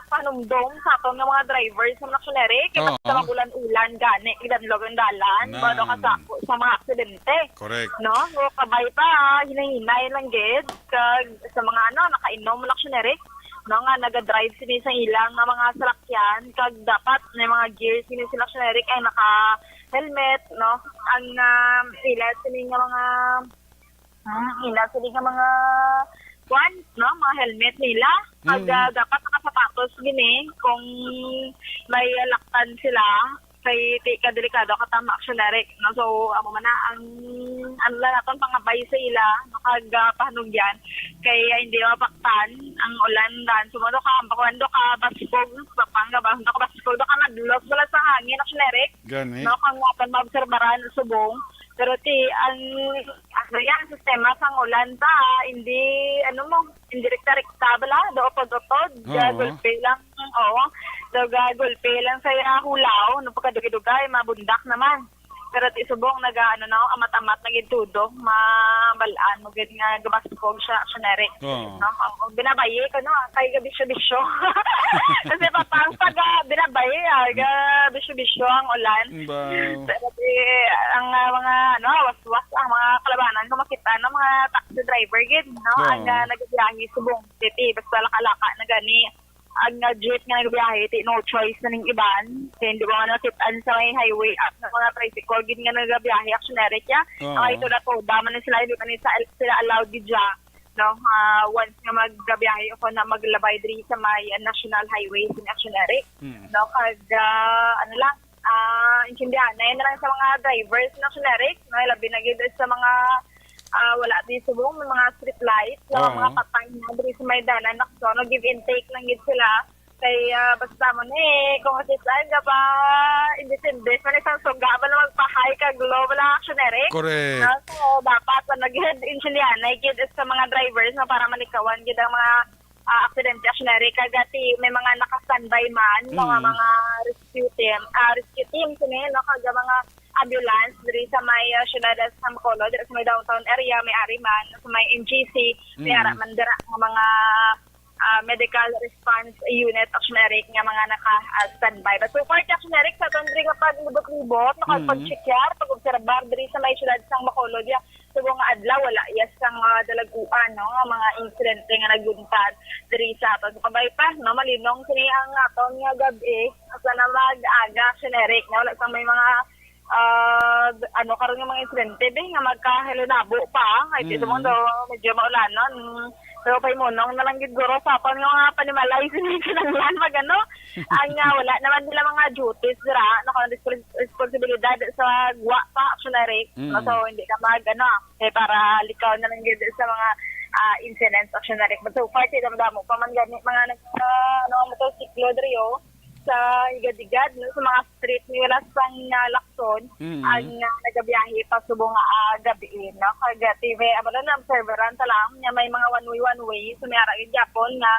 panumdom sa aton nga mga drivers, no, actually, Rick, kay Oo. basta mag-ulan-ulan gani, idanlog ang dalan, Nan. bado ka sa, sa mga aksidente. Correct. No? So, kabay pa, hinahinay lang gid, kag sa mga, ano, nakainom, actually, Rick, no, nga naga-drive sini sa ilang nga mga salakyan, kag dapat may mga gear sini sila, actually, Rick, ay naka-helmet, no? Ang, ah, ila sini nga mga, hmm, ila sini nga mga kwan, no? Mga helmet nila. Kag, Mm. ah, dapat nakasapatos gini kung may laktan sila. Kay ti ka delikado ka tama, actually, Rick, no? So, amo man na ang, ano lang naton, pangabay sa ila, no? Kag, ah, pahanugyan. Kay, ah, hindi mapaktan ang ulan dan. So, ano ka, ang pakuan do ka, baskog, papanga ba? Ano ka, baskog do ka, madulog wala sa hangin, actually, Rick. Gani. No? Kang aton maobserbaran, subong. Pero ti, ang, ang, ang sistema sang ulan ta, hindi, ano mo, hindi rekta-rekta bala, do upod-upod, Oo. ga gulpi lang, oo, do ga gulpi lang sa iya hulaw, no, pagkadugay-dugay, mabundak naman. Pero ti subong, naga, ano na, amat-amat na gid tudo, mabalaan mo gid nga gabaskog siya, actually, Rick. Oo. No? Ang, ang binabayi ko, no, kay gabisyo-bisyo. Kasi patang sa ga, binabayi, ah, gabisyo-bisyo ang ulan. Wow. Pero ti, ang, ah, mga, ano, waswas, ang mga kalabanan, kung makita, no, mga taxi driver gid, no, Oo. ang, ah, nagabiyahe subong. City, basta laka-laka na gani. ang, ah, jeep nga nagabiyahe, ti no choice na ning iban. Kay hindi mo man nakit-an sa may highway at ng mga tricycle gid nga nagabiyahe, action Eric, ya. Oo. Ang ito na to, daman na sila, hindi man sa, sila allowed gid dya, no? Ah, once nga magbiyahe ako na maglabay diri sa may, ah, national highway, sa action Eric. Mm. No, kag, ah, ano lang, ah, intindihan na yun na lang sa mga drivers na generic, no? Labi na gid sa mga, ah, wala di subong, may mga street lights, sa Oo. mga patay na diri sa may dalan, nakso, no? Give and take lang gid sila. Kay, ah, basta mo ni, kung makita ka pa, independent man isang suga, ba na magpahay kag low, wala action, Eric? Correct. Ah, so, dapat na gid intindihan na gid sa mga drivers, no, para malikawan gid ang mga ah, aksidente, action Eric, kag ati may mga naka-standby man, mga, Mm. mga rescue team, ah, rescue team sini, no, kag mga ambulance diri sa may, ah, siyudad sa Bacolod, diri sa may downtown area, may ari man sa may M G C, may Mm. ara man dira nga mga, ah, medical response unit, action Eric, nga mga naka, ah, standby. But so far, action Eric, sa aton diri nga paglibot-libot, no, kag Mm. pag-check, pag-obserbar diri sa may siyudad sa Bacolod, ya, subong nga adlaw, wala iya sang, ah, dalaguan, no, nga mga insidente nga naglungtad diri sa aton. So, kabay pa, no, malinong sini ang aton nga gab-i. Asa na mag-aga, generic, no? Wala sang may mga, ah, ano, karon nga mga insidente, be, nga magkahilinabo pa. Ay, di Mm. subong daw, medyo maulanon. Pero pay munong na lang gid guro sa aton nga mga panimalay sini kinahanglan mag ano. Ang, ah, wala naman nila mga duties dira, no, kung respons-, responsibilidad sa gwa pa, action Eric. Mm. No, so, hindi ka mag, ano, eh, para likaw na lang gid sa mga, ah, incidents, action Eric. But so far, sila madamo pa man gani mga nag, ah, ano, motorsiklo diri, oh, sa higad-higad, no, sa mga street nila sang, ah, Lacson, Mm. ang, ah, nagabiyahe pa subong nga, ah, gabi, no. Kag, ah, T V, amo na, observeran ta lang, nga may mga one way, one way, so may ara gid gyapon nga,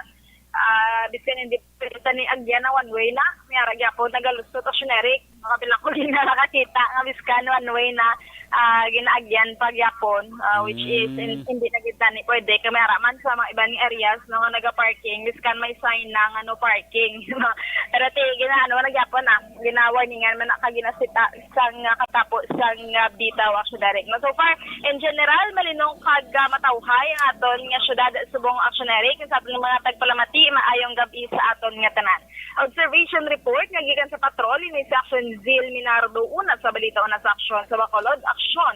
ah, biskan hindi pwede tani agyan na one way na, may ara gyapon nagalusot, action Eric. Makapila ko gid na nakakita nga biskan one way na, ah, ginaagyan pa gyapon, ah, which is in-, Mm. hindi na gid tani pwede. Kay may ara man sa mga iban nga areas, no, nga naga-parking, biskan may sign na nga no parking. Pero ti, gina-, ano, na gyapon na, gina-warningan man na ka ginasita sang, ah, katapo sang, ah, bitaw, action Eric. No, so far, in general, malinong kag, ah, matawhay ang aton nga syudad subong, action Eric. Sa aton mga tagpalamati, maayong gab-i sa aton nga tanan. Observation report nga gikan sa patrol, ini si Action Zil Minardo, una sa balita, una sa aksyon sa Bacolod, aksyon.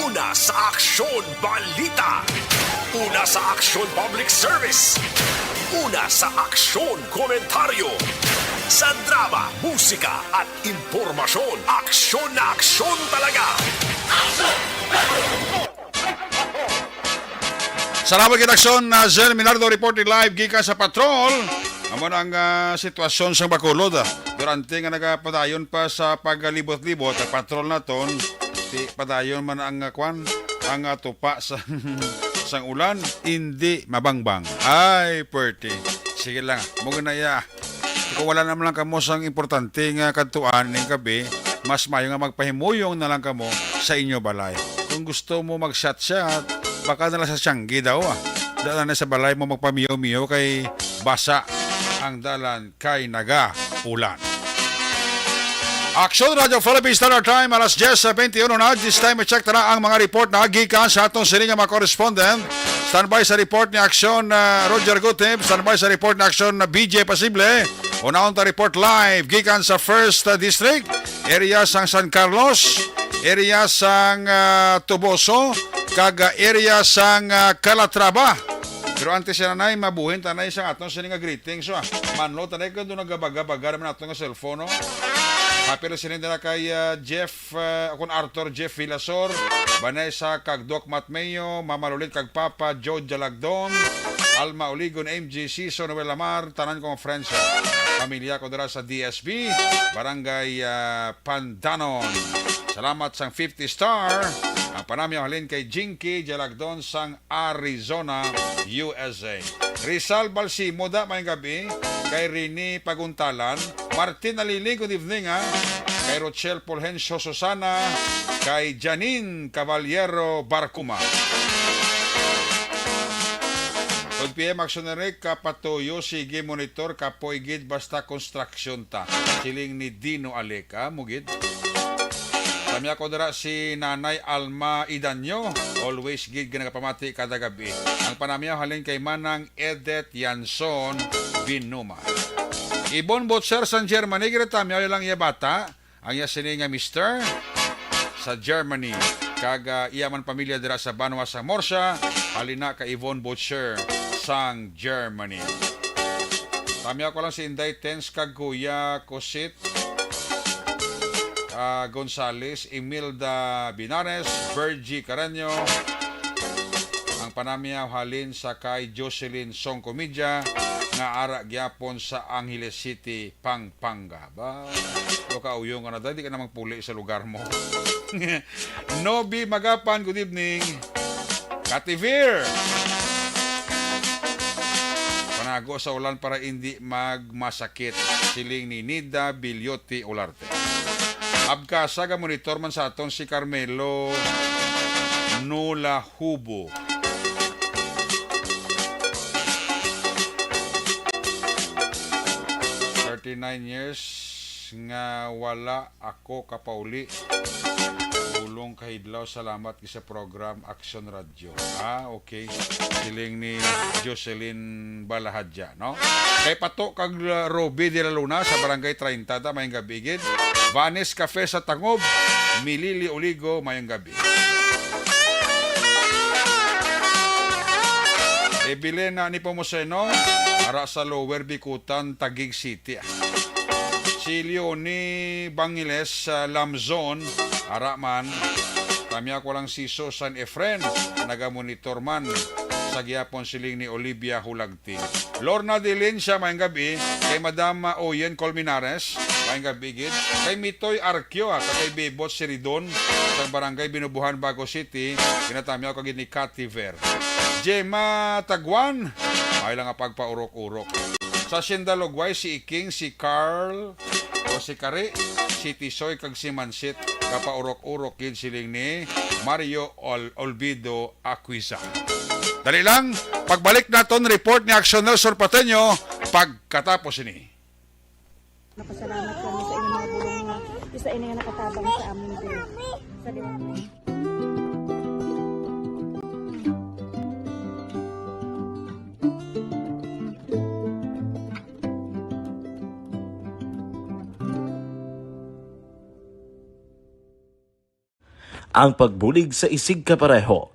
Una sa aksyon balita. Una sa aksyon public service. Una sa aksyon komentaryo. Sa drama, musika at impormasyon, aksyon na aksyon talaga. Salamat kita aksyon na Zen Minardo reporting live gikan sa patrol. Amo na ang, ah, sitwasyon sa Bacolod, ah. Durante nga nagapadayon pa sa pagalibot-libot ang patrol naton, ti padayon man ang, ah, kwan, ang, ah, tupa sa sang ulan, indi mabangbang. Ay, pwerte. Sige lang, mo na iya. Kung wala naman lang kamo sang importante nga kadtuan ning gabi, mas maayo nga magpahimuyong na lang kamo sa inyo balay. Kung gusto mo mag-shot-shot, baka na lang sa tiyanggi daw, ah. Dala na sa balay mo magpamiyo-miyo kay basa ang dalan kay naga-ulan. Action Radio Philippines Standard Time, alas diyes sa twenty-uno na. This time, i-check ta na ang mga report na gikan sa atong sini nga mga correspondent. Standby sa report ni Action, ah, Roger Gutib. Standby sa report ni Action na B J Pasible. Unahon ta report live gikan sa First, ah, District, area sang San Carlos, area sang, ah, Toboso, kag, ah, area sang, ah, Calatrava. Pero antes siya, nanay, mabuhin tanay sa aton sini nga greetings, ah. Manlo tanay kung doon nagabaga-baga naman aton nga cellphone, no? Happy listening na kay, ah, Jeff, ah, akon Arthur Jeff Vilasor, Vanessa kag Doc Matmeo, Mama Lolit kag Papa Joe Jalagdon, Alma Oligon, M G Season, Noel Lamar, tanan kong friends, ah. Pamilya ko dira sa D S B, Barangay, ah, Pandanon. Salamat sang fifty star. Ang panami halin kay Jinky Jalagdon sang Arizona, U S A. Rizal Balsimo, da, maayong gabi. Kay Rini Paguntalan, Martin Aliling, good evening, ha. Kay Rochelle Fulgencio Susana, kay Janine Caballero Barcuma. Good P M, Action Eric, kapatuyo, sige, monitor, kapoy gid, basta construction ta. Siling ni Dino Alec, ah, mo gid. Kami ako dira si Nanay Alma Idanyo, always gid nga nagapamati kada gabi. Ang panamiyaw halin kay Manang Edith Yanson Binuma. Ibon Butcher sa Germany, ginatamyaw lang iya bata. Ang iya sini nga mister sa Germany, kag, ah, iya man pamilya dira sa banwa sa Morsa, halina ka Yvonne Butcher sang Germany. Tamyaw ko lang si Inday Tens kag Kuya Kusit, ah, Gonzales, Imelda Binares, Virgie Carreño. Ang panamyaw halin sa kay Jocelyn Song Comedya nga ara gyapon sa Angeles City, Pampanga. Ba, lo ka uyong ka na, di ka na magpuli sa lugar mo. Nobi Magapan, good evening. Kativir! Panago sa ulan para hindi magmasakit, siling ni Nida Bilyote Olarte. Abkasa, ga-monitor man sa aton si Carmelo Nulahubo. Thirty-nine years nga wala ako kapauli. Pulong Kahidlaw, salamat sa program Aksyon Radyo. Ah, okay. Siling ni Jocelyn Balahadja, no? Kay Pato kag, uh, Ruby de la Luna sa Barangay treinta, ta, maayong gabi gid. Vanis Cafe sa Tangob, Milili Oligo, maayong gabi. Evelyn na ni Pomoseno, ara sa Lower Bicutan, Taguig City. Si Leonie Bangiles sa Lamzon, ara man. Tamyaw ko lang si Susan Efren, nagamonitor man sa gihapon, siling ni Olivia Hulagti. Lorna Delincia, maayong gabi. Kay Madam, ah, Oyen Colmenares, maayong gabi gid. Kay Mitoy Arquio, ah, kag kay Bebot Siridon, sa Barangay Binubuhan, Bago City, ginatamyaw kag ni Cathy Ver. Gemma Taguan, may lang nga pagpaurok-urok. Sa Sindalugway, si Iking, si Carl, o si Kari, si Tisoy, kag si Mansit, kapaurok-urok gid, siling ni Mario Ol-, Olvido Aquisa. Dali lang, pagbalik naton, report ni Aksyon Nelson Pateño pagkatapos ini. Napasalamat kami sa inyong mga bulong nga isa ini nga nakatabang sa amin diri. Sa liwat. Ang pagbulig sa isigkapareho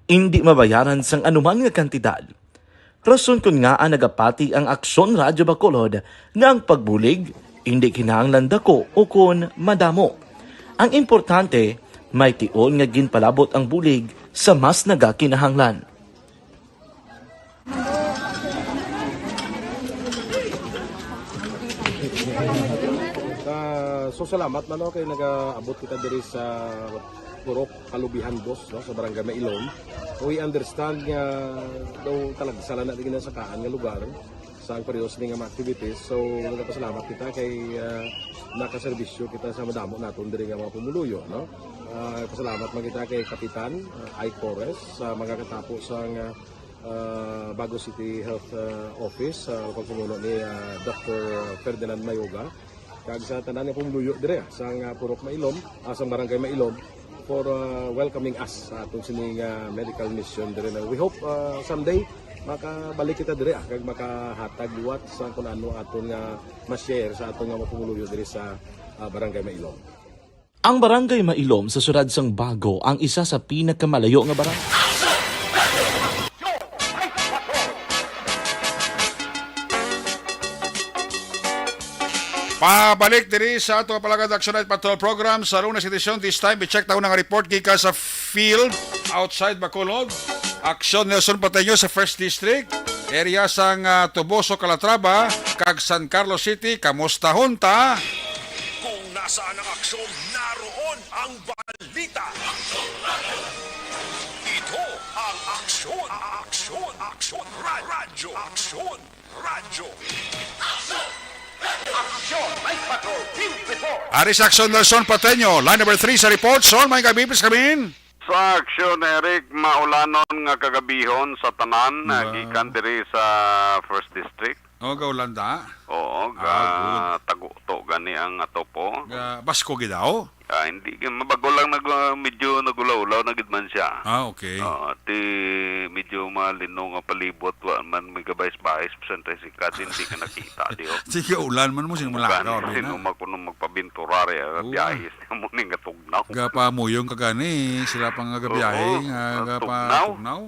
indi mabayaran sang anuman nga kantidad. Rason kon ngaa nagapati ang Aksyon Radyo Bacolod nga ang pagbulig indi kinahanglan dako ukon madamo. Ang importante, may tion nga ginpalabot ang bulig sa mas nagakinahanglan. Ah, so, salamat man, no, kay nagaabot kita diri sa Purok Kalubihan, boss, no, sa Barangay Mailom. We understand nga daw talagsa lang na di ginasakaan nga lugar sa ang pareho sini nga mga activities. So, nagapasalamat kita kay, ah, nakaserbisyo kita sa madamo naton diri nga mga pumuluyo, no? Ah, pasalamat man kita kay Kapitan, ah, Ike Torres, sa mga katapo sa nga, ah, Bago City Health, ah, Office, sa pagpamuno ni, ah, Doctor Ferdinand Mayoga, kag sa tanan nga pumuluyo dire, ah, sa nga Purok Mailom, ah, sa Barangay Mailom, for, ah, welcoming us sa aton sini nga medical mission dire na. We hope, ah, someday makabalik kita dire, ah, kag makahatag liwat sa kun ano aton nga ma-share sa aton nga mga pumuluyo dire sa, ah, Barangay Mailom. Ang Barangay Mailom sa siyudad sang Bago ang isa sa pinakamalayo nga barangay. Pabalik diri sa ato nga palagad Action Night Patrol Program sa Lunes edisyon. This time, i-check taon nga report gikan sa field outside Bacolod. Action Nelson Pateño sa First District, area sang, ah, Toboso, Calatrava, kag San Carlos City. Kamusta, hunta? Kung nasaan ang aksyon, naroon ang balita. Ito ang Aksyon, Aksyon, Aksyon, Ra-, Radyo, Aksyon, Radyo. Aksyon, Night Patrol, Field Report. Ari sa Aksyon, Nelson Pateño, line number three sa report. Son, may gabi, please, kami. Sa aksyon, Eric, maulanon nga kagabihon sa tanan, ah, Wow. gikan diri sa First District. Oh, gaulan ta? Oo, Ah, ga-, tago to gani ang atopo. Ga-, Basko gid daw? Ah, hindi ka, mabago lang nag-, ah, medyo nagulaw-ulaw na gid man siya. Ah, okay. Ah, ti medyo malino nga palibot, wa man may gabais-bais, percent sikad, hindi ka nakita, di, oh. Sige, ulan man mo, sino Ang malakaw, gani, di na. Sino man kuno magpabinturar, eh, Oo. Biyahe siya mo ning nga tugnaw. Gapamuyong ka gani, sila pa nga gabiyahe Oo, nga ang gapa-, tugnaw. Tugnaw.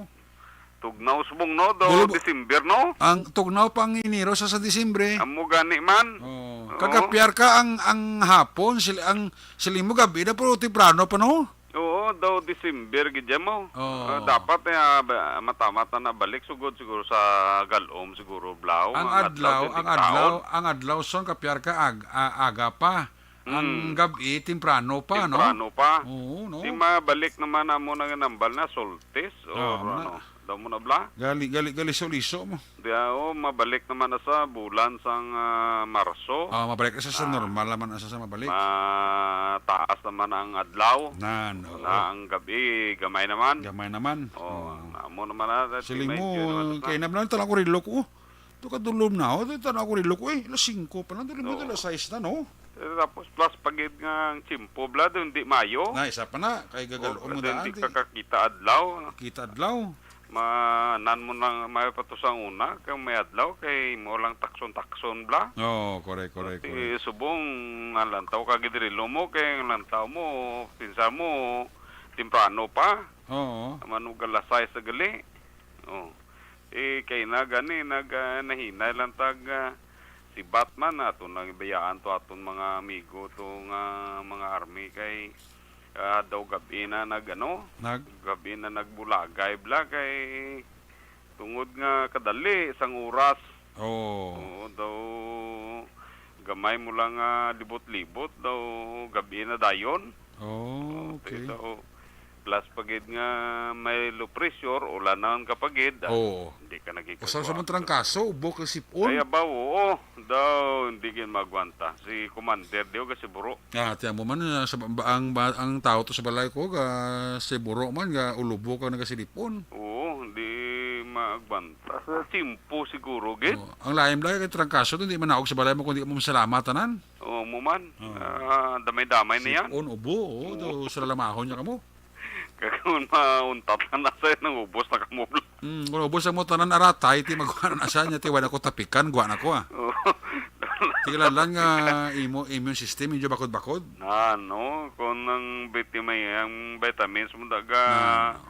Tugnaw subong, no? Daw Bulu-, December, no? Ang tugnaw pang Enero sa, sa Disyembre. Amo gani man. Oh. Oo. Kagapyar ka ang, ang hapon, sil-, ang siling mo gabi na, pero temprano pa, no? Oo, daw December gid yan mo. Oo. Ah, dapat, eh, ah, ba-, mata-mata na balik sugod siguro sa galom siguro, blaw, Ang nga adlaw, adlaw, ang sa adlaw, taon. Ang adlaw, son, kapyar ka ag-, a-, aga pa. Ang Mm. gabi, temprano pa, no? Temprano pa. Oo, no? Di mabalik naman amo na nga nambal na, soltis, or Ah, amo na. ano, daw mo na bla? Gali, gali, gali, suliso mo. Di, ah, oh, mabalik naman na sa bulan sang, ah, Marso. Ah, mabalik na sa, sa Ah. normal naman na sa, sa mabalik. Mataas naman ang adlaw. Nan, oo. Na ang gabi, gamay naman. Gamay naman. Oh, Oo. amo naman na, Siling medyo mo, naman na. Kay nablan talaga ko relo ko. To kadulom na, oh, to tanaw ko relo ko, eh. Alas singko pa lang, dulom na, Oo. alas sais na, no? Eh, tapos plus pa gid nga ang tiyempo, bla, doon di mayo. Na, isa pa na, kay gagalo Oh, mo doon daan, di di. Ka kakita adlaw. Kita adlaw. Manan mo nang may patusang una, kay may adlaw, kay mo lang takson-takson, bla. Oo, correct, correct, Ti correct. Subong, nga lantaw ka gid relo mo, kay ang lantaw mo, pinsan mo, temprano pa. Oo. Manugal alas sais sa gali. Oh. Eh, kay na gani, nag, ah, nahinay lang tag, ah, si Batman, ato nang ibayaan to aton mga amigo to nga mga army kay, ah, daw gabi na nag, ano, Nag? gabi na nagbulagay bla kay tungod nga kadali sang oras. Oo. Oo, daw gamay mo lang nga libot-libot, daw gabi na dayon. Oh, okay. Daw, plus pa gid nga may low pressure, ulanan ka pa gid. Ah, Oo. Hindi ka nagkikagwa. Usa sa mga trangkaso, ubo kag sipon. Ay, abaw, oo. Daw, hindi gid magwanta. Si Commander, di ko kasi buro. Ah, tiyan mo man, ah, sa ba-, ang ba-, ang tao to sa balay ko, ga, si buro man, ga, ulubo ka nagasilipon. Oo, hindi magwanta. Sa tiyempo siguro, gid. Oo. Ang lain lang kay trangkaso, hindi man naog sa balay mo, kundi mo masalamat, tanan. Oo, mo man. Oo. Ah, damay-damay na yan. Sipon, ubo, oo, Oo. do, sila lamahon niya kamo. Kag kung mauntat lang na sa'yo, nang ubos na kamo. Mm, kung ubos ang mo tanan aratay, ti magkuha na siya niya, ti wala ko tapikan, guwa na ko, ah. Oo. Ti kilalan nga imo, immune system, medyo bakod-bakod. Ah, no? Kung ang vitamin, ang vitamins mo daga, Ah, no.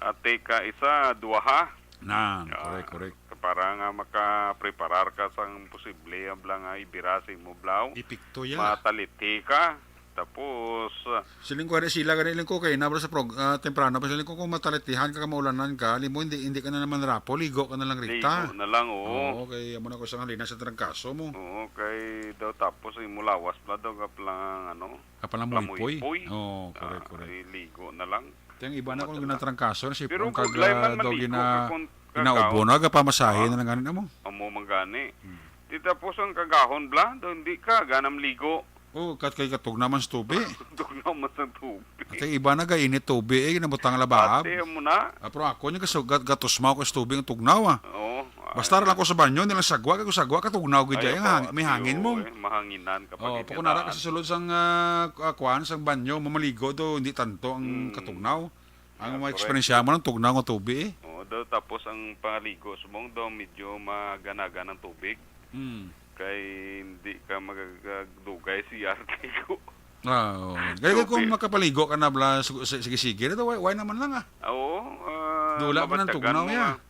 ate ka isa, duha ha? Nan, Ah, correct, correct. Para nga makapreparar ka sang posible, abla nga ibira sa imo blaw. Epekto ya. Matalithi ka. Tapos, ah, Siling ko, ari sila, gani, siling ko, kay nabra sa prog-, ah, temprano pa, siling ko, kung matalithihan ka, maulanan ka, limo, hindi, hindi ka na naman rapo, ligo ka na lang, Rita. Ligo na lang, oo. Oo, kay amo na ko sa halina sa trangkaso mo. Oo, kay daw tapos imo lawas pala daw ka pala, ano, Kapalamuypoy. Lamuypoy. Oo, correct, Ah, correct. Iligo na lang. Kaya ang iba na kung Mata na. Ginatrangkaso, na Pero sipon kag, gulay man ah, daw maligo gina-, ka kung ginaubo kagaon. Na, gapamasahe Ah. Na lang ganin mo. Amo man gani. Hmm. Di tapos ang kagahon bla, daw hindi ka ganam ligo. Oh, kat kay katugnaw man sa tubi. Tugnaw man sa tubi. At ang iba na gainit tubi, eh, ginabutang labaab. Ate, amo na. Ah, pero ako niya kasugat, gatusmaw ko sa tubi ang tugnaw, ah. Oo. Basta Ay. Lang ko sa banyo, nilang sagwa, kay ko sagwa, katugnaw gid Ay, ay, ang hang-, may hangin mo. Ay, mahanginan kapag Oh, itinaan. Pag kunara ka sa sulod sang, ah, ah, kuan, sang banyo, mamaligo do, hindi tanto ang Mm. Katugnaw. Ang Ah, mga correct. Eksperyensya mo ng tugnaw nga tubi, eh. Oo, daw, tapos ang pangaligo, subong daw, medyo maganagan ang tubig. Hmm. Kay hindi ka magagdugay si Artigo. Ah, oo. Kaya Tubi. Kung makapaligo ka na bla, sig-, sig-, sige-sige, ito, why, why naman lang, ah? Ah, oo, ah, Dula pa ng mabatyagan tugnaw mo niya. Nga.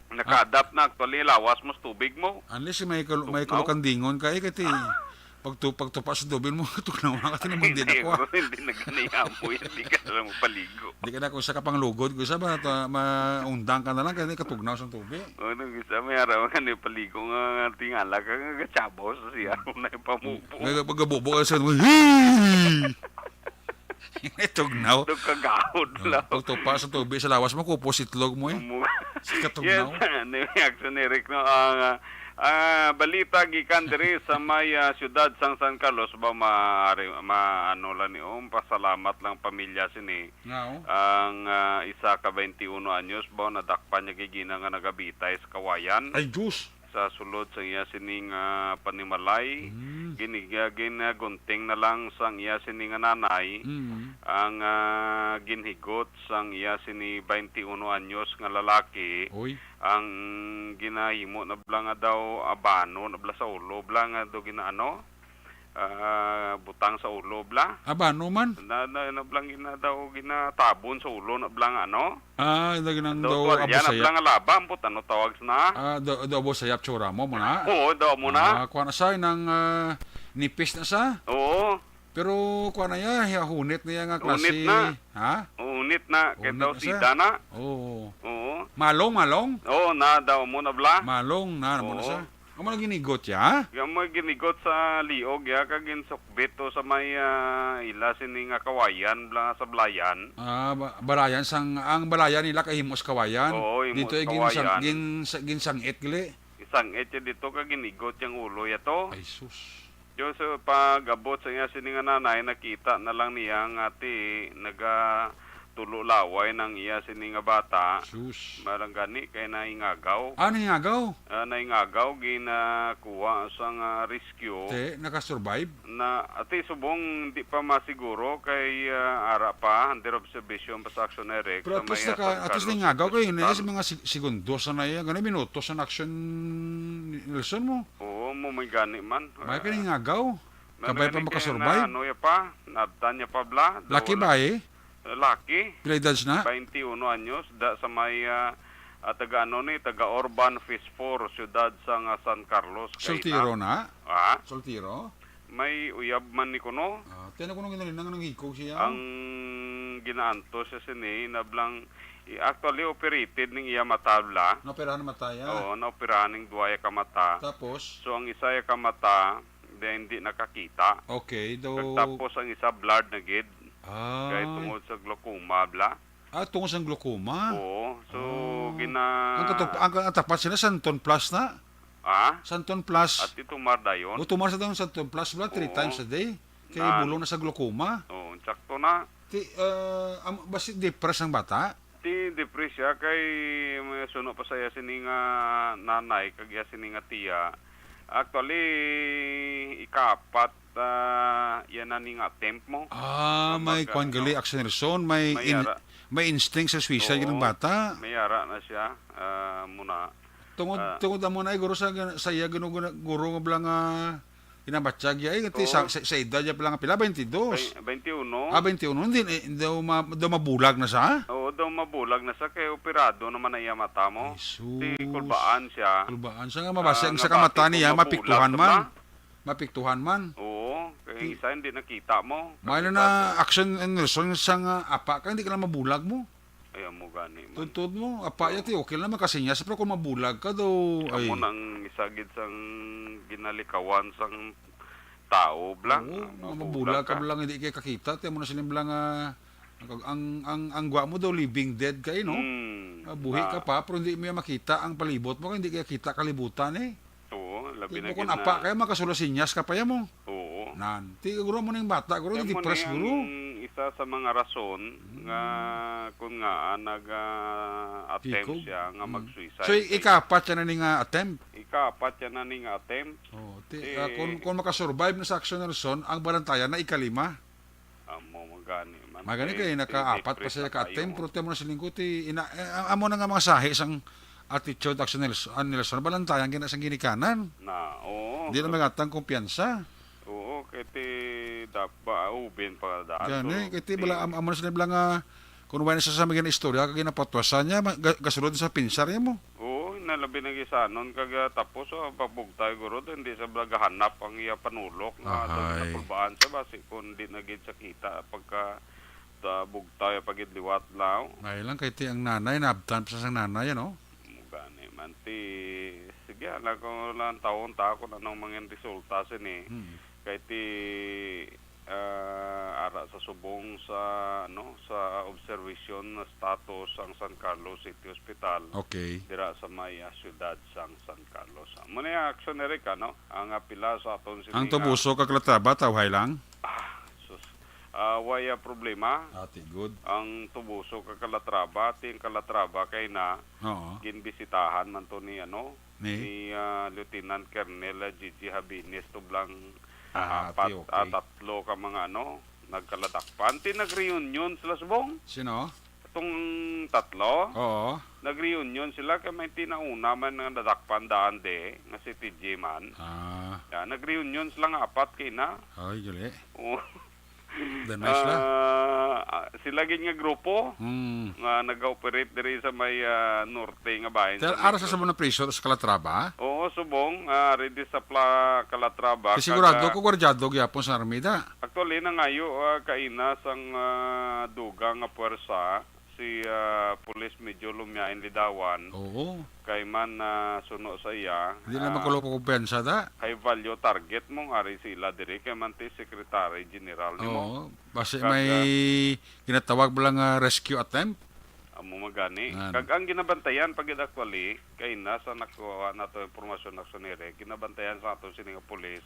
Naka-adapt na actually, lawas mo sa tubig mo. Unless may kal-, may Tugnaw? Kalukandingon ka, eh, kati pagtu-, pagtupa sa tubig mo, tugnaw na kasi naman din Hindi, ako, ah. Bro, hindi na ganiya mo, hindi ka na lang magpaligo. Hindi ka na kung sa kapanglugod, kung sa ba, ta-, maundang ka na lang, kasi katugnaw sa tubig. O, nung isa, may araw nga ni paligo nga tingala ka, nga gatsabaw sa siya, na yung pamupo. Nga, pagkabubo ka sa, "Hey!" Tugnaw. Itong kagahod No, lang. Pagtupa sa tubig sa lawas mo, kupos itlog mo eh. Umu- Sa katugnaw. Yes, ano yung reaction ni Rick, no? Ang, ah, ah, balita gikan diri sa may, ah, siyudad sang San Carlos ba, maari, ma-, ano lang ni, um, pasalamat lang pamilya sini. Nga, oh. Ang, ah, isa ka twenty-one anyos ba, nadakpan niya gigina nga nagabitay sa kawayan. Ay, Diyos! sa sulod sa iya sini nga panimalay. Mm. Gini-, ginagunting na lang sang iya sini nga nanay Mm. ang, ah, ginhigot sang iya sini twenty-one anyos nga lalaki. Uy. Ang ginahimo na bala nga daw abano na bala sa ulo bala nga daw ginaano, ah, butang sa ulo bala. Abano man? Na, na, na bala gina-, daw ginatabon sa ulo na bala nga ano. Ah, daw ginang Daw daw tuwalya na abosaya. Bala nga laba, ambot ano tawag sa na? Ah, daw, daw abosaya, tsura mo, mo na? Oo, daw mo na. Ah, kuha na sa, nang, ah, nipis na sa? Oo. Pero kuha na ya, ya, hunit na ya nga Hunit klase. Na. Ha? Hunit na, kay Hunit daw na sa? Sida na. Oo. Oo. Malong, malong? Oo, na daw mo na bala. Malong, na, mo na Oo. Sa? Amo na ginigot ya? Nga mo ginigot sa liog ya, kag ginsukbit to sa may, ah, ila sini nga kawayan, bala sa balayan. Ah, ba-, balayan sang, ang balayan nila kay himo sa kawayan. Oo, himo Dito sa ay ginsa-, kawayan. Gins-, ginsangit, gali. Isang etya dito ka ginigot yang ulo ya to. Ay, sus. Yo, so, pag-abot sa iya sini nga nanay, nakita na lang niya nga ti nagatulo laway nang iya sini nga bata. Sus. Marang gani kay naingagaw. Ah, naingagaw? Ah, naingagaw, ginakuha sa nga rescue. Te, nakasurvive? Na, ati subong, di pa masiguro kay, ah, ara pa, under observation pa sa Action Direct Pero sa at least may, ah, naka-, San at least Carlos naingagaw kay Hospital. Sa mga sig-, segundos na iya, gani minutos ang action ni Nelson mo. Oo, mo may gani man. May Ah, kaningagaw. May Kabay pa nagani kay makasurvive. Na, ano ya pa? Nabtan niya pa bla? Laki Daw ba eh? Laki. Pila edad na? Twenty-uno anyos, da sa may, ah, ah, taga ano ni, taga Urban Phase four, siyudad sa nga San Carlos, Soltero Cainab. Na? Ah? Soltero? May uyab man ni kuno. Ah, tiyan ko nung ginalinang nang hikog siya. Ang ginaantos siya sini, nablang, i-, actually operated ning iya mata bla. Naoperahan ang mata ya? Oo, naoperahan ning duwa ya ka mata. Tapos? So, ang isa ya ka mata, di, hindi nakakita. Okay, do- Kag tapos ang isa blurred na gid. Ah. Kay tungod sa glaucoma bla. Ah, tungod sa glaucoma? Oo. So, Ah. Gina- Ang katup-, ang, ang tapat sila, Santon Plus na? Ah? Santon Plus. At itumar dayon? O, tumar sa dayon, Santon Plus bla, three Oo. Times a day. Kay Nan. Bulong na sa glaucoma. Oo, sakto na. Ti, ah, am-, basi depressed ang bata? Ti depressed siya kay may suno pa sa iya sini nga nanay, kag iya sini nga tiya. Actually, ikapat, ah, yan na ni nga attempt mo. Ah, Nga may mag-, kwan ano, gali, Action Nelson, may may in-, ara. May instinct sa suicide Oo, ng bata. May ara na siya, ah, muna. Tungod, Ah. Tungod amo na, eh, guro sa, sa iya, gino-, guro, guro nga bala nga, ah, Hinabatyag ya, eh, ti sa, Oo. Sa, sa edad ya pala nga pila, twenty-two. Bay-, twenty-uno. Ah, twenty-uno. Hindi, eh, daw ma-, daw mabulag na sa? Oo, daw mabulag na sa kay operado naman na iya mata mo. Ay, sus. Ti kulbaan siya. Kulbaan siya nga mabasa Ah, ang nga sa kamata base kung niya, mabulag mapiktuhan sa man. Ba? Mapiktuhan man. Oo, kay Ti-, isa hindi nakita mo. Maayo na Nakita sa action and reason sa nga apa ka, hindi ka lang mabulag mo. Ay, amo gani man. Tuntun mo, apa ya, ti, okay lang, makasinyas, pero kung mabulag ka daw, ay. Amo nang isa gid sang ginalikawan sang tao, bla. Oo, Nga nga mabulag mabulag ka, ka. Bla, hindi kay kakita, ti, amo na sila, bla, nga, ang, ang, ang, ang gwa mo daw, living dead ka, eh, no? Hmm. Ah, buhi ka Na pa, pero hindi mo yan makita ang palibot mo, hindi kaya kita kalibutan, eh. Oo, labi Di na mo kung gid apa na kaya, makasula sinyas ka pa ya mo. Oo. Nan. Ti, guro mo ning bata, guro, Kaya mo depressed, ni ang guro. Isa sa mga rason Mm. nga kung nga, ah, nag, ah, attempt Hikog? Siya nga Mm. mag-suicide. So, i-, ikaapat siya na ni nga attempt? Ikaapat siya na ni nga attempt. Oh, ti, Eh, ah, kung, kung makasurvive na sa action na rason, ang balantayan na ikalima. Amo, magani man. Magani kay, kay nakaapat pa siya ka attempt, pero ti mo na sa linggo, ti, ina-, eh, ang amo na nga mga sahi sang attitude, Action Nelson, ah, Nelson, balantayan gina sang ginikanan. Na, oo. Di na magatang kumpiyansa. Oo, kay ti dap-, ba, ubin pa daan, Gani, so, kay ti ti bala, am-, amo na sila bala nga, kung wala na sa, sa mga istorya, kag ginapatwasan niya, ma-, ga-, gasulod sa pinsar niya mo. Oo, nalabi na gisanon, kag, ah, tapos, ah, pagbugtay, guro, hindi sa bala gahanap ang iya panulok, nga, Ahay. Sa ginapulbaan siya, basi kung di na gid sa kita, pagka, ta-, bugtay, pagid liwat lang. Ay lang, kay ti ang nanay, naabtan pa sa sang nanay, ano? Mo gani man ti, sige, ala ko lang tawon ta kung anong mangin resulta sini. Hmm. Kay ti, ah, ara sa subong sa, ano, sa observation na status ang San Carlos City Hospital. Okay. Dira sa may, ah, siyudad sang San Carlos. Amo na yung action, Eric, ano? Ang, ah, pila sa aton sini Ang nga tubuso ka Calatrava, tawhay lang? Ah, sus. Ah, way, ah, problema. Ah, ti, good. Ang tubuso ka Calatrava, ti ang Calatrava kay na Oo. Ginbisitahan man to ni, ano, Ni? Ni, ah, Lieutenant Colonel, ah, Gigi Habines, tublang Ah, apat, okay, ah, okay. Tatlo ka mga, ano, nagkaladakpan. Ti nag-reunion sila subong. Sino? Itong tatlo. Oo. Nag-reunion sila kay may tinauna man nga nadakpan daan de, nga si T J man. Ah. Ya, nag-reunion sila nga apat kay na. Ay, gali. Oo. Then may sila? Ah, ah, sila gid nga grupo Hmm. nga nag-ooperate diri sa may, ah, norte nga bahin Ter-, sa ara sa Negros. Sabon na priso sa Calatrava? Oo, subong, ah, ready sa pla-, Calatrava, Kay sigurado kag, ah, ko gwardyado gyapon sa army da. Actually, nangayo, ah, kaina sang, ah, dugang nga puwersa si, ah, Police Major Lumiain Lidawan. Oo. Kay man, ah, suno sa iya, Hindi na ah, magkulo pa kumpiyansa da. High value target mo nga ari sila diri kay man ti Secretary General nimo. Oo. Basi Kag, may ah, ginatawag ba lang, ah, rescue attempt? Amo magani. Yan. Kag ang ginabantayan pa gid actually, kay na sa nakuha nato impormasyon na sunire, ginabantayan sa ato sini nga pulis,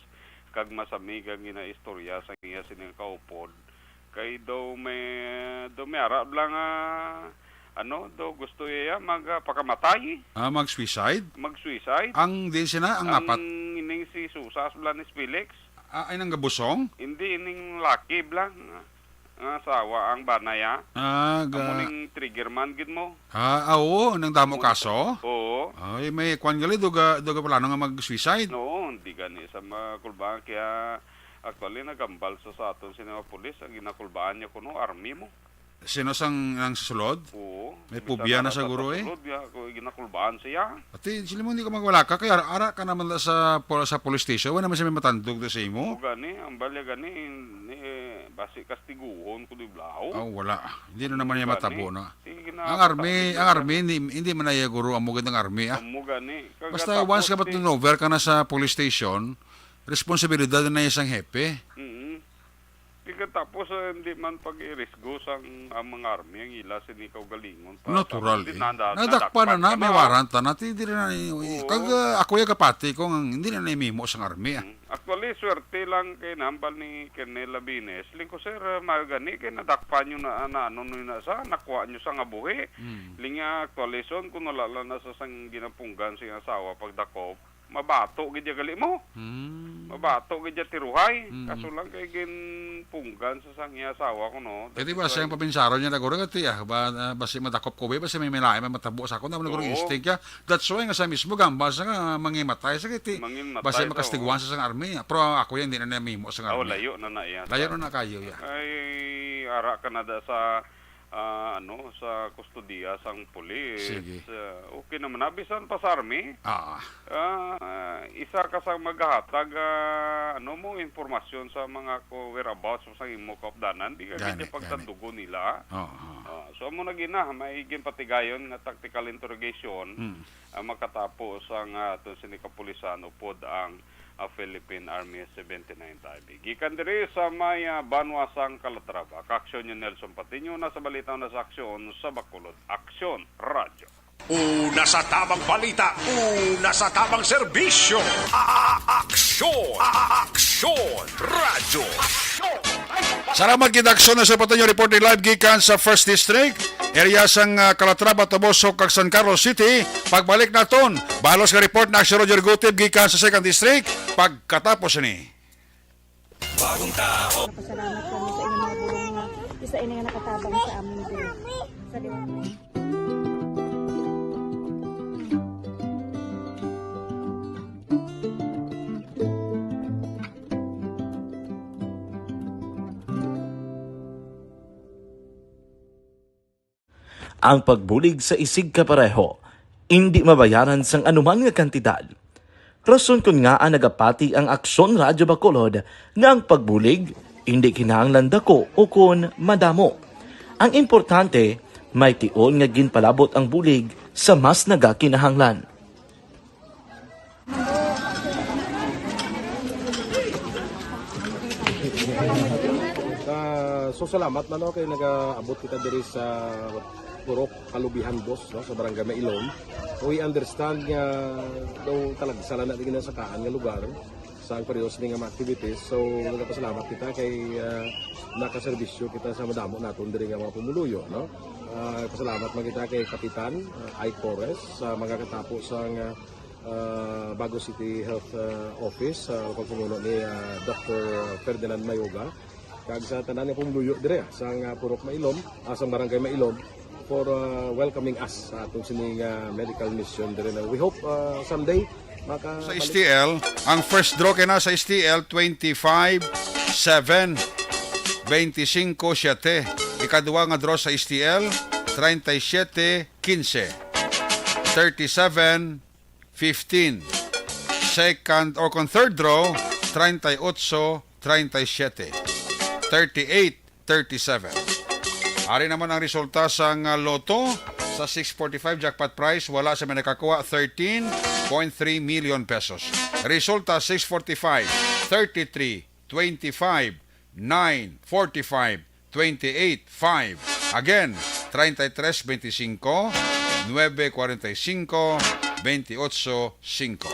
kag masami kag ginaistorya sa iya sini nga kaupod. Kay daw may, daw may ara bla nga, ano, daw gusto iya mag, ah, pakamatay. Ah, mag-suicide? Mag-suicide. Ang di sina, ang Ang apat? Ining si Susas bla ni Felix. Ah, ay nang gabusong? Hindi, ining laki bla. Nga asawa ang banay, ah. Ah, Amo ga- ning trigger man gid mo. Ah, ah, oo, nang damo Amo kaso? Oo. Ay, may kwan gali, duga, duga plano nga mag-suicide. Oo, hindi gani sa makulbaan. Kaya, actually, nagambal sa, sa aton sini nga pulis, ang ginakulbaan niya kuno, army mo. Sino sang nang sa sulod? Oo. May Bisan phobia na na sa siguro, eh. Sulod, ya, kung ginakulbaan siya. Ati, sila mo hindi ka magwala ka, kaya ara, ara ka naman la sa, pol-, sa police station, wala naman siya may matandog do sa imo. Amo gani, ang balya gani, ni, basi kastiguhon ko di blaw. Ah, wala. Hindi na naman niya Amo gani. Matabo na. Sige na, Ang army, patay ang na. Army, hindi, hindi man na iya guro, amo gid ang army, ah. Amo gani. Basta Kagkatapos once ka ni turnover ka na sa police station, responsibilidad na isang hepe. Mm. Di ka tapos, ah, hindi man pag-irisgo sang ang mga army ang ila sini kaugalingon pa. Natural, Hindi eh. na, na, Nadakpan na nadakpan na, ka may na. Warrant na, ti, di na, Oo. Kag, ah, ako yung kapati ko, nga hindi na naimimo sang army, ah. Mm. Actually, swerte lang kay nambal ni Colonel Labines. Ling ko, "Sir, ah, magani kay nadakpan nyo na, na ano nyo na sa, nakuha nyo sa nga buhi." Mm. Ling nga, actually, son, kung wala lang na sa sang ginapunggan sa iyang asawa pagdakop, mabato gid ya gali mo. Hmm. Mabato gid ya tiruhay. Hmm. Kaso lang kay ginpunggan sa sang iya asawa ko, no? Kaya di ba, That's why siyang pabinsaron niya na guro, kati, ah, ba, ah, basi madakop ko, ba, basi may milain, may matabo sa ako, na guro Oo. Instinct ya. That's why nga sa mismo gamba sa nga mangimatay sa kiti. Mangimatay Basi sa, makastiguan oo. Sa sang army. Pero ako yan, hindi na namimo sa Oh, army. Layo na na iya. Layo na na kayo, ya. Ay, ara ka na da sa ah, ano, sa kustodiya sang pulis. Sige. Ah, okay naman. Nabisan pa sa army. Ah. Ah, isa ka sa maghatag, ah, ano mo, impormasyon sa mga ko whereabouts sa imo kaupdanan. Di ka Gani, gid pagtandugon nila. Oo. Ah, so, amo na gina, may ginpatigayon nga tactical interrogation. Hmm. Ang makatapo sang, ah, aton sini kapulisan upod ang, ah, Philippine Army seventy-nine Taipei. Gikan diri sa may, ah, banwa sang Calatrava, kaaksyon ni Nelson Patiño na sa balita na sa aksyon sa Bacolod. Aksyon, Radyo. Una sa tabang balita, una sa tabang serbisyo. A-, a-, aksyon, a-, a-, aksyon, Radyo. Salamat, kita aksyon na sa patuloy report ni live gikan sa First District. Area sang, ah, Calatrava, Toboso, kag San Carlos City. Pagbalik naton, balos nga report na si Roger Gutib gikan sa Second District. Pagkatapos ni. Bagong tao. Napasalamat kami sa inyong mga bulong nga isa ini nga nakatabang sa amin diri. Sa Ang pagbulig sa isigkapareho indi mabayaran sang anuman nga kantidad. Rason kon ngaa nagapati ang Aksyon Radyo Bacolod nga ang pagbulig indi kinahanglan dako ukon madamo. Ang importante, may tion nga ginpalabot ang bulig sa mas nagakinahanglan. Ah, so, salamat man, no, kay nagaabot kita diri sa Purok Kalubihan Dos, no, sa Barangay Mailon. We understand nga daw talagsa lang na di ginasakaan nga lugar sa ang periodo sini nga mga activities. So, nagapasalamat kita kay, ah, nakaserbisyo kita sa madamo naton diri nga mga pumuluyo, no? Ah, pasalamat man kita kay Kapitan, ah, Ike Torres sa mga katapo sa nga ah, Bago City Health, ah, Office, sa pagpamuno ni, ah, Doctor Ferdinand Mayoga. Kag sa tanan nga pumuluyo dire, ah, sang, ah, Purok Mailom, ah, sang Barangay Mailom, for, ah, welcoming us sa atong sining, ah, medical mission dire na. We hope, ah, someday maka- Sa S T L, ang first draw kay na sa S T L, twenty-five seven, twenty-cinco siete. Ikadua nga draw sa S T L, treinta y siete quince, thirty-seven fifteen. Second or kung third draw, treinta y ocho treinta y siete, thirty-eight thirty-seven. Ari naman ang resulta sang, ah, Lotto. Sa six forty-five jackpot prize, wala sa may nakakuha, thirteen point three million pesos. Resulta, six forty-five, thirty-three, twenty-five, nine, forty-five, twenty-eight, five. Again, treinta y tres veinticinco, nueve cuarenta y cinco, veintiocho cinco.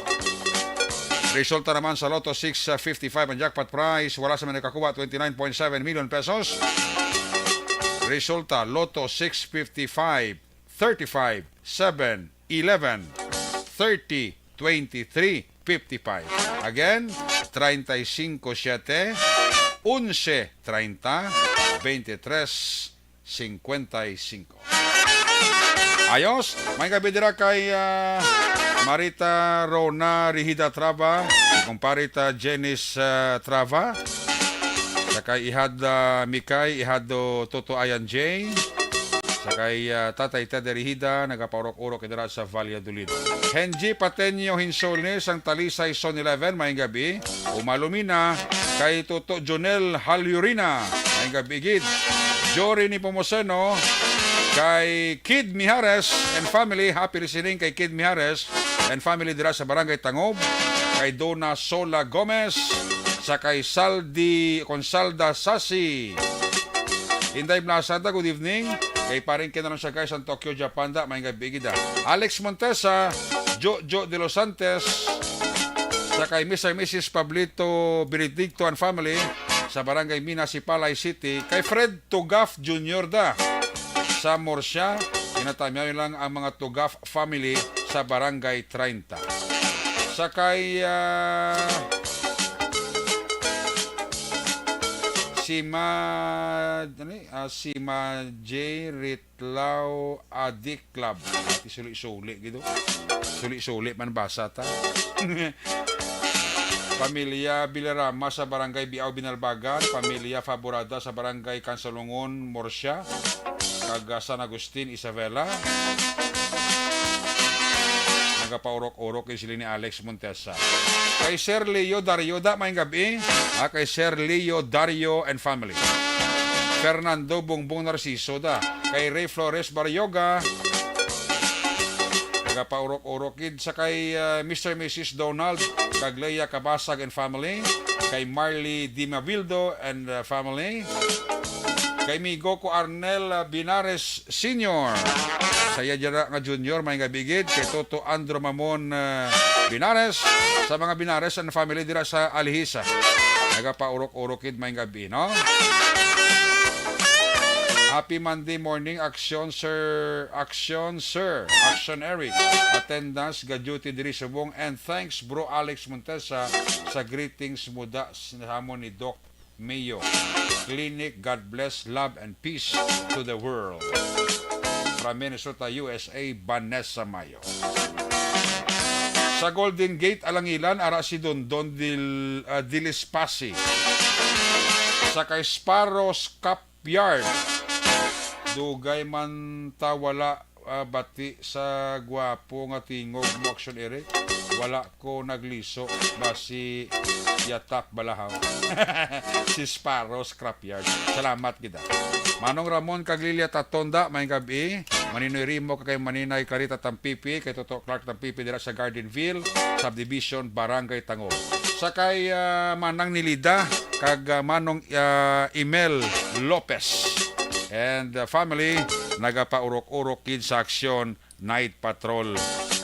Resulta naman sa Lotto six fifty-five ang jackpot prize. Wala sa may nakakuha, twenty-nine point seven million pesos. Resulta, Lotto six fifty-five, thirty-five, seven, eleven, thirty, twenty-three, fifty-five. Again, treinta y cinco siete, once treinta, veintitrés cincuenta y cinco. Ayos, may gabi dira kay, ah, Marita Rona Rihida Trava, si kumparita Janice, ah, Trava, sa kay Ihad, ah, Mikay, Ihado Toto Ayan J, sa kay, ah, Tatay Teddy Rihida, nagapaurok-urok dira sa Valladolid. Henji Pateño Hinsoles, ang Talisay Zone eleven, may gabi. Umalumina kay Toto Jonel Halyurina. May gabi gid. Jory ni Pomoseno, kay Kid Mijares and family. Happy listening kay Kid Mijares and family dira sa Barangay Tangob. Kay Dona Sola Gomez, sa kay Saldi Consalda Sasi. Inday Blasada, good evening. Kay paring kinalong siya, guys, ang Tokyo, Japan, da. May gabi gid, ah. Alex Montesa, Jojo de los Santos, sa kay Mister and Missus Pablito Benedicto and family sa Barangay Mina, Sipalay City. Kay Fred Tugaf Junior da sa Murcia, ginatamyaw lang ang mga Tugaf family sa Barangay treinta. Sa kay, ah, si Ma, ano eh? Ah, si Ma J Ritlaw Adik Club. Ati suli-suli, gido. Suli-suli man basa ta. Pamilya Bilarama sa Barangay Biao, Binalbagan, pamilya Faborada sa Barangay Kansalungon, Murcia, kag, ah, San Agustin, Isabela. Nagapaurok-urok gid sila ni Alex Montesa. Kay Sir Leo Dario da, may gabi. Ah, kay Sir Leo Dario and family. Fernando Bongbong Narciso da. Kay Ray Flores Barrioga. Nagapaurok-urok gid sa kay, ah, Mister and Missus Donald kag Leia Cabasag and family. Kay Marley Dimabildo and, ah, family. Kay migo ko Arnel, ah, Binares Senior. Sa iya dira nga junior, may gabi gid. Kay Toto Andro Mamon, ah, Binares. Sa mga Binares and family dira sa Alihisa. Nagapaurok-urok gid, may gabi, no? Happy Monday morning, Action Sir, Action Sir, Action Eric. Attendance, ga-duty diri subong, and thanks, Bro Alex Montesa, sa greetings muda sa amon ni Doc Mayo Clinic. God bless, love, and peace to the world. From Minnesota, U S A, Vanessa Mayo. Sa Golden Gate, Alangilan, ara si Dondon Dil-, ah, Dilispasi. Sa kay Sparrow Scrap Yard. Dugay man ta wala, ah, bati sa gwapo nga tingog mo, Action Eric. Wala ko nagliso, basi yatak balahaw. Si Sparrow Scrap Yard. Salamat gid, ah. Manong Ramon kag Lilia Tatonda, may gabi. Maninoy Rimo kag kay Maninay Clarita Tampipi, kay Toto Clark Tampipi dira sa Gardenville Subdivision, Barangay Tangob. Sa kay, ah, Manang Nilida kag, ah, Manong, ah, Emel Lopez and, ah, family, nagapaurok-urok gid sa Aksyon Night Patrol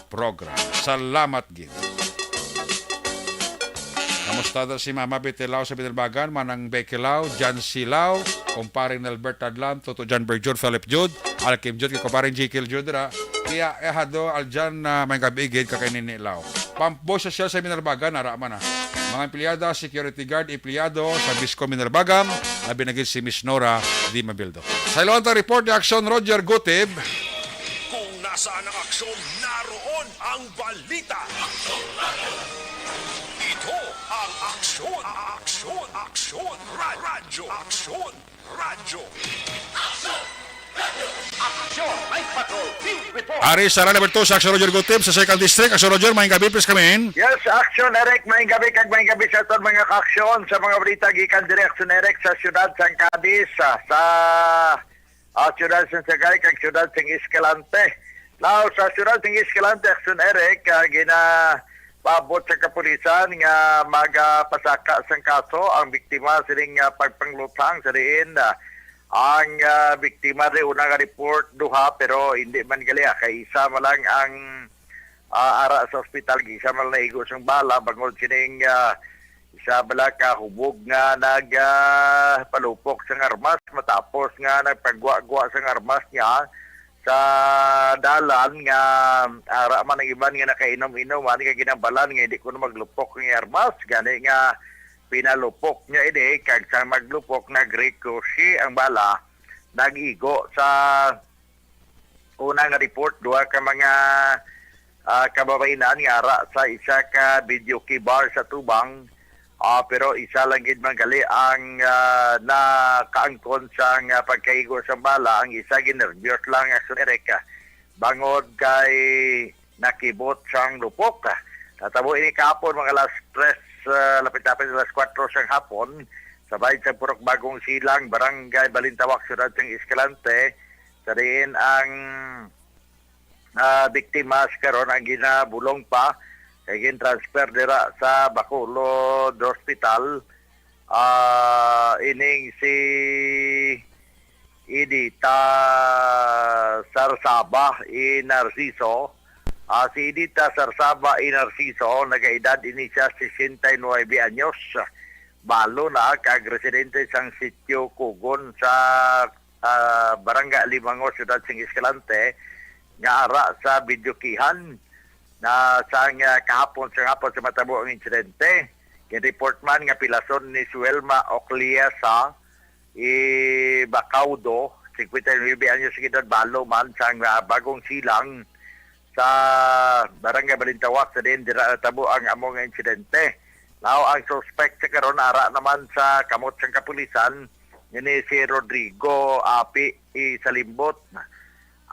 Program. Salamat gid. Kamusta daw si Mama Betelao sa Binalbagan, Manang Bekelao, Jan Silao, Kumparing Nelbert Tadlam, Toto Jan Berjud, Philip Jude, Alkim Jud, kay Kumparing Jekyll Jud ra. Kaya, eh, hado, aljan na may gabi gid, kakay nini law. Pamboy sosyal sa Minerbagan, nara man, ah. Mga empleyada, security guard, empleyado sa Bisco Minerbagan, labi na gid si Miss Nora Di Mabildo. Sa ilo ang report ni Aksyon Roger Gutib. Kung nasaan ang aksyon, naroon ang balita. Ito ang Aksyon, Aksyon, Aksyon, Ra- Radyo, Aksyon, Radyo. Aksyon, may patrol, field report. Ari sa Rally Berto sa Aksyon Roger Gutib sa Second District. Aksyon Roger, maayong gabi, please come in. Yes, Aksyon Eric, maayong gabi kag maayong gabi sa aton mga kaaksyon sa mga balita gikan diri, Aksyon Eric, sa siyudad sang Cadiz, sa, sa ah, siyudad sang Sagay kag siyudad sang Escalante. Now, sa siyudad sang Escalante, Aksyon Eric, ah, ginapaabot sa kapulisan nga magapasaka sang kaso ang biktima sining, ah, pagpangluthang sa diin, ah, ang, ah, biktima di una nga report duha, pero hindi man gali, ah, kay isa man lang ang, ah, ara sa ospital, isa man lang naigo sang bala bangod sining, ah, isa bala ka hubog nga nag, ah, palupok sang armas matapos nga nagpagwa-gwa sang armas niya sa dalan nga ara man ang iban nga nakainom-inom man nga ginambalan nga hindi kuno maglupok ang armas, gani nga pinalupok niya ini kag sang maglupok nag-ricochet ang bala, nag-igo sa una nga report, duha ka mga, ah, kababayinan nga ara sa isa ka videoke bar sa tubang. Ah, pero isa lang gid man gali ang, ah, nakaangkon sang, ah, pagkaigo sang bala. Ang isa ginerbyos lang, Aksyon Eric, ah, bangod kay nakibot sang lupok. Natabo ini kahapon mga alas tres, ah, lapit-lapit alas kuwatro sang hapon, sa bahin sang Purok Bagong Silang, Barangay Balintawak, Siyudad sang Escalante, sa diin ang, ah, biktima sa karon ang ginabulong pa kay gin-transfer dira sa Bacolod Hospital. Ah, ining si Edita Sarsaba i Narciso. Ah, si Edita Sarsaba i Narciso, nagaedad ini siya sesenta y nuebe anyos. Balo na kag residente sang Sitio Kugon sa, ah, Barangay Alimango, Siyudad sing Escalante, nga ara sa videokehan na sang, ah, kahapon, sa hapon sa matabo ang insidente. Gin-report man nga pilason ni Suelma Ocliesa i Bacaudo, singkwenta y nuebe anyos sa edad, balo man sang, ah, Bagong Silang sa Barangay Balintawak, sa diin dira natabo ang amo nga insidente. Now, ang suspect sa karon ara naman sa kamot sang kapulisan, ini si Rodrigo Api i Salimbot,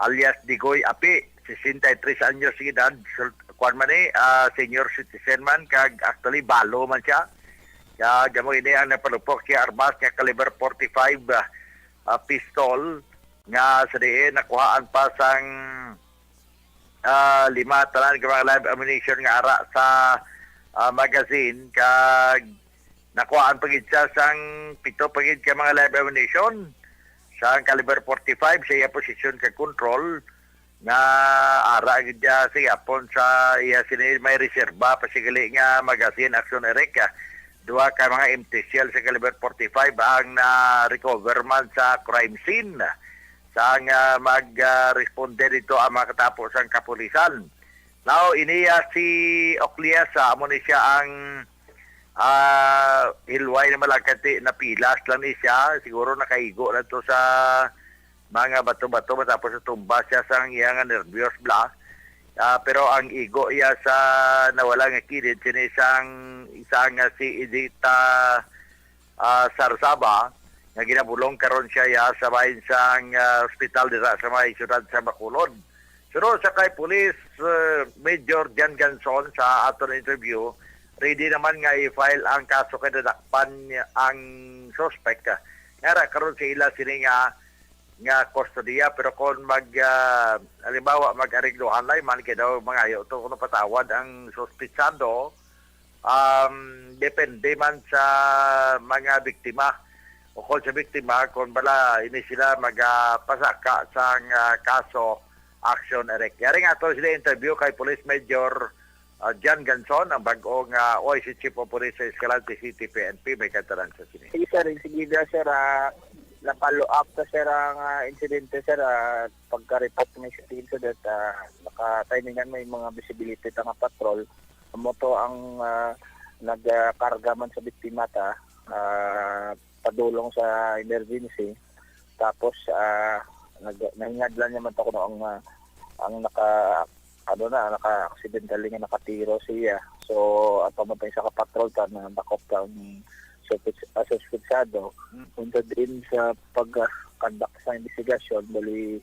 alias Digoy Api, sesenta y tres anyos sa edad, sul-, kuwan man ni, ah, senior citizen man, kag actually balo man siya. Kag amo ini ang napalupok siya armas nga caliber forty-five, ah, ah, pistol nga sa diin nakuhaan pa sang, ah, lima tanan ka mga live ammunition nga ara sa, ah, magazine, kag nakuhaan pa gid siya sang pito pa gid ka mga live ammunition sang caliber forty-five sa iya posisyon kag control, nga ara gid niya sa yapon sa iya sini may reserba pa sigali nga magazine, Aksyon Eric, ah. Duha ka mga empty shell sa caliber forty-five ang na-recover man sa crime scene. Sa nga mag, ah, responde dito ang mga katapo sang kapulisan. Now, iniya si Ocliesa, amo ni siya ang, ah, hilway na malagkati, napilas lang ni siya. Siguro nakaigo na to sa mga bato-bato matapos natumba siya sang iya nga nervyos bala. Ah, pero ang igo iya sa nawala nga kilid, sini sang isa nga si Edita, ah, Sarsaba, nga ginabulong karon siya ya sa bahin sang, ah, ospital dira sa may siyudad sa Bacolod. Suno sa kay Police, ah, Major Jan Ganson sa aton interview, ready naman nga i-file ang kaso kay nadakpan niya ang suspect. Nga ra karon sa ila sini nga nga kustodiya, pero kung mag, ah, halimbawa, mag-areglohan lang man, kay daw mangayo to kuno patawad ang suspitsado, um, depende man sa mga biktima. Ukol sa biktima, kung bala ini sila magapasaka sang, ah, kaso, Aksyon Eric. Yari nga to sila interview kay Police Major, ah, John Ganson, ang bag-o nga O I C Chief of Police sa Escalante City P N P, may kataran sa sini. Sige, sir. Sige, sir. Ah, Na-follow up ta, sir, ang, ah, insidente, sir, ah, pagka-report may shooting incident, ah, naka-timingan may mga visibility ta nga patrol. Amo to ang, ah, nagkarga man sa biktima ta, ah, padulong sa emergency. Tapos, ah, nag-, nahingadlan niya man to kuno ang, ah, ang naka-, ano na, naka-accidentally nga nakatiro siya. So, ato man tayong sa kapatrol ta na dakop ta ang suspets-, ah, suspetsado. Mm. Unsa din sa pag-, ah, conduct sa investigasyon, bali,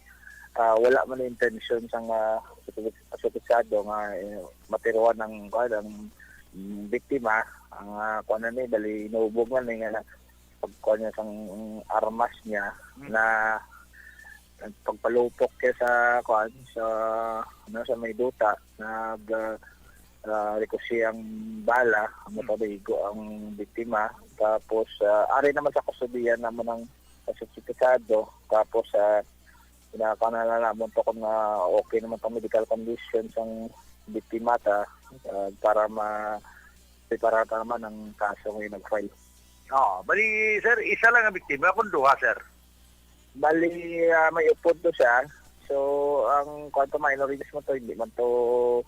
ah, wala man intensyon sang, ah, suspets-, suspetsado nga, eh, matiruan ang, kuwan, ang, mm, biktima. Ang, ah, kuwan na ni, bali, inubog man ni nga na, pagkuwan niya sang armas niya Mm. na pagpalupok niya sa, kuwan, sa, ano, sa may duta, nag, ah, ah, ricochet ang bala, ang Mm. matabigo ang biktima. Tapos, ah, ari naman sa kustodiya naman ang suspetsado. Tapos, ah, pinaka na lang naman to kung, ah, okay naman ang medical condition sang biktima ta, ah, para ma-, prepara ta naman ang kaso nga nag-file. Oo. Bali, sir, isa lang ang biktima, kung duha, sir? Bali, ah, may upod to siya. So, ang kwanto minor illness mo to, hindi man to,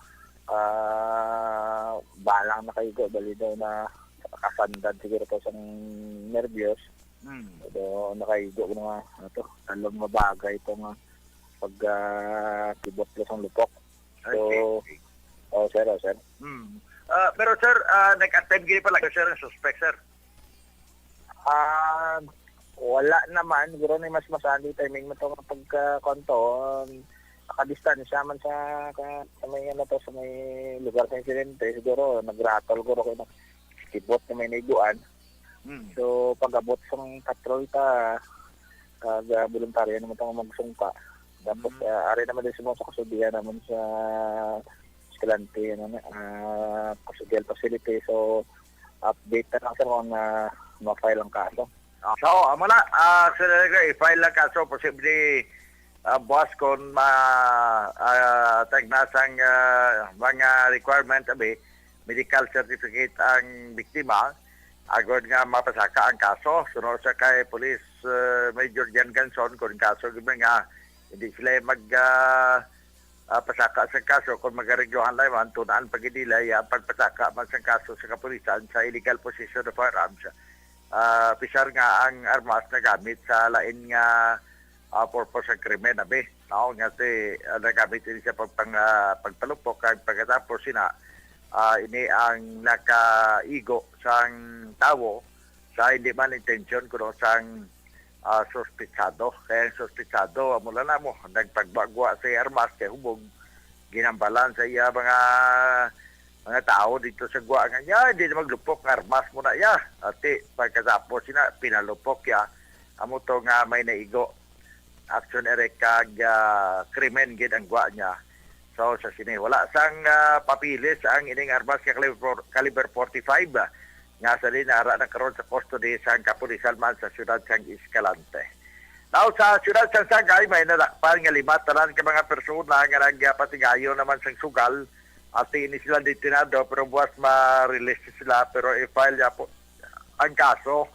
ah, balang nakaigo. Bali daw na kasandad siguro to sa nervyos. Hmm. So, nakaigo ko nga, ano to, talong mabagay to nga pag, ah, kibot ko sang lupok. I So, see. Oh, sir, oh, sir. Hmm. Ah, pero, sir, ah, nag-attempt gini pala, sir, ang suspect, sir? Ah, wala naman. Siguro na mas masali timing mo to nga pagka, kwanto, um, nakadistansya man sa, ka-, sa may, ano to, sa may lugar sa insidente. Siguro, nagratol, siguro, kay na-, kibot na may naiguan. Hmm. So, pag-abot sang patrol ta, kag, ah, voluntaryo naman ta nga magsungka. Tapos, Hmm. ah, ari naman din sa mga sa kasudian naman sa Escalante, ano na, ah, custodial facility. So, update na lang, sir, kung, ah, ma-file ang kaso. Ah, so, amo na, ah, Sir Enrico, i-file ang kaso, posible, ah, buwas kung ma-, ah, tagna sang, ah, mga requirement, abi, medical certificate ang biktima, agod nga mapasaka ang kaso. Suno sa kay Police, ah, Major Jan Ganson, kung kaso gyud nga hindi sila mag, ah, ah, pasaka sa kaso, kung magareglohan lang man, tunaan pagidilay ang pagpasaka man sa kaso sa kapulisan sa illegal possession of firearms. Ah, pisar nga ang armas nagamit sa lain nga, ah, purpose sa krimen, abi. No, nga si, ah, nagamit ini sa pagpang-, ah, pagpalupok, kag pagkatapos sina, ah, ini ang nakaigo sang tawo sa hindi man intensyon kuno sang, ah, suspitsado. Kaya ang suspitsado, amo lang na mo, nagpagwagwa sa iya armas kay hubog ginambalan sa iya mga, mga tao dito sa gwa nga niya, hindi na maglupok nga armas mo na iya. Ati, pagkatapos sina, pinalupok ya. Amo to nga may naigo. Action erect kag, ah, krimen gid ang gwa niya. So, sa sini, wala sang, ah, papilis ang ining armas nga caliber, caliber forty-five, ah, nga sa din ara na karon sa custody sang kapulisan man sa siyudad sang Escalante. Now, sa siyudad sang Sagay, may nadakpan nga lima tanan ka mga persona nga nagapatigayon naman sang sugal. Ati ini sila detenado, pero buwas ma-release sila, pero i-file niya po ang kaso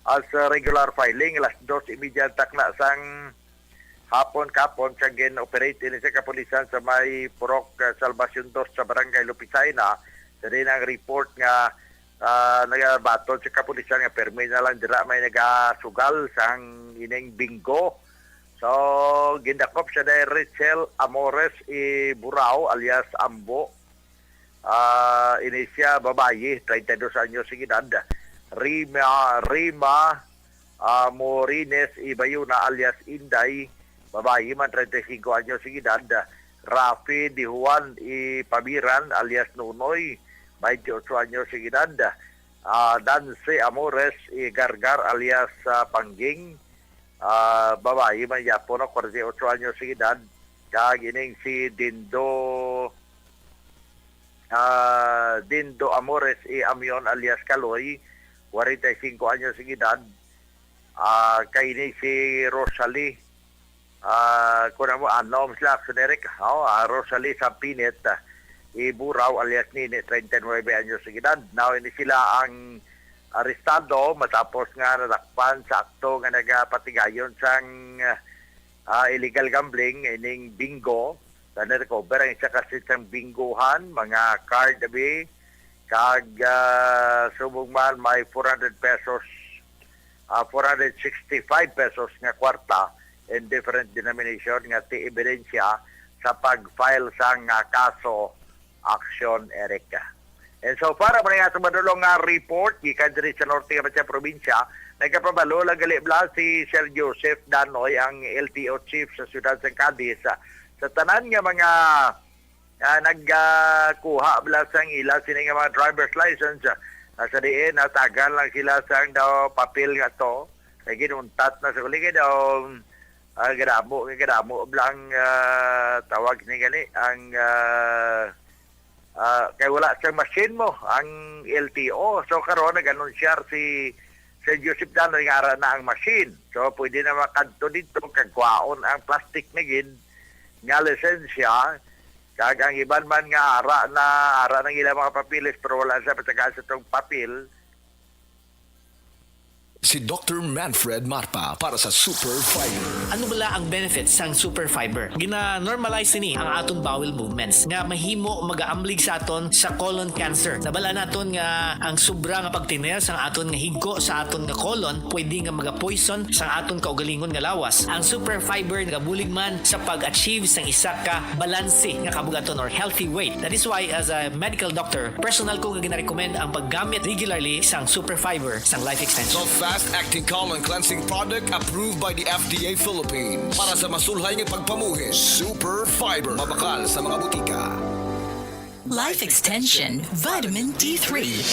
as, uh, regular filing, alas dos y media ang takna sang hapon kapon sa gin-operate ini sa kapulisan sa may Purok, uh, Salvacion dos sa Barangay Lupisaina. Sa din ang report nga, uh, nagabaton sa kapulisan nga permi na lang dira may nagasugal sang ining bingo. So, gindakop siya ni Rachel Amores Iburao alias Ambo. Ah, ini siya babayi, treinta y dos anyos ang edad. Rima, Rima, ah, Morines Ibayuna alias Inday, babayi man, treinta y cinco anyos ang edad. Rafi Di Juan Ipabiran alias Nunoy, bainti otso anyos ang edad. Ah, Dance Amores Igargar alias, ah, Pangging, ah, babayi man yapon, no, kwarenta y otso anyos ang edad. Kag ining si Dindo, ah, Dindo Amores E. Amion alias Kaloy, kwarenta y cinco anyos ang edad. Ah, kay ini si Rosalie, ah, kun amo, anom sila, Action Eric, oh, ah, Rosalie Sampinit, ah, Iburaw alias Nini, treinta y nuebe anyos ang edad. Now, ini sila ang arestado matapos nga nadakpan sa akto nga nagapatigayon sang, ah, illegal gambling, ining bingo. Na-recover ang isa ka set sang bingohan, mga card abi, kag, ah, subong man may four hundred pesos, ah, four hundred sixty-five pesos nga kwarta in different denomination nga ti ebidensya sa pag-file sang, ah, kaso, Action Erica. And so far, amo na nga sa madulong nga report gikan diri sa norte nga Batyan Probinsya. Nagapabalo lang gali bala si Sir Joseph Danoy, ang L T O chief sa siyudad sa Cadiz, sa, sa tanan nga mga, ah, nagkuha bala sang ila sini nga mga driver's license, ah, sa diin natagan lang sila sang daw papel nga to. Kay ginuntat na sa kuligid daw, ah, gadamo, gadamo bala ang, ah, tawag ni gani, ang, ah, ah, kay wala siyang machine mo, ang L T O. So, karon nag-anunsiyar si Sir Joseph Danoy nga ara na ang machine. So, pwede na makadto dito, kag kwaon ang plastic na gid nga lisensya, kag ang iban man nga ara na, ara na ang ilang mga papeles, pero wala siya patagaan sa tong papel. Si Doctor Manfred Marpa para sa Super Fiber. Ano bala ang benefits sang Super Fiber? Gina-normalize ini ang aton bowel movements nga mahimo magaamblig sa aton sa colon cancer. Nabal-an naton nga ang sobra nga pagtener sang aton nga higko sa aton nga colon pwede nga magapoison sang aton kaugalingon nga lawas. Ang Super Fiber nagabulig man sa pag-achieve sang isa ka balanse nga kabugaton or healthy weight. That is why, as a medical doctor, personal ko nga ginarekomend ang paggamit regularly sang Super Fiber sang Life Extension. The fast-acting colon cleansing product approved by the F D A Philippines. Para sa masulhay nga pagpamuhi, Super Fiber. Mabakal sa mga butika. Life Extension Vitamin D three.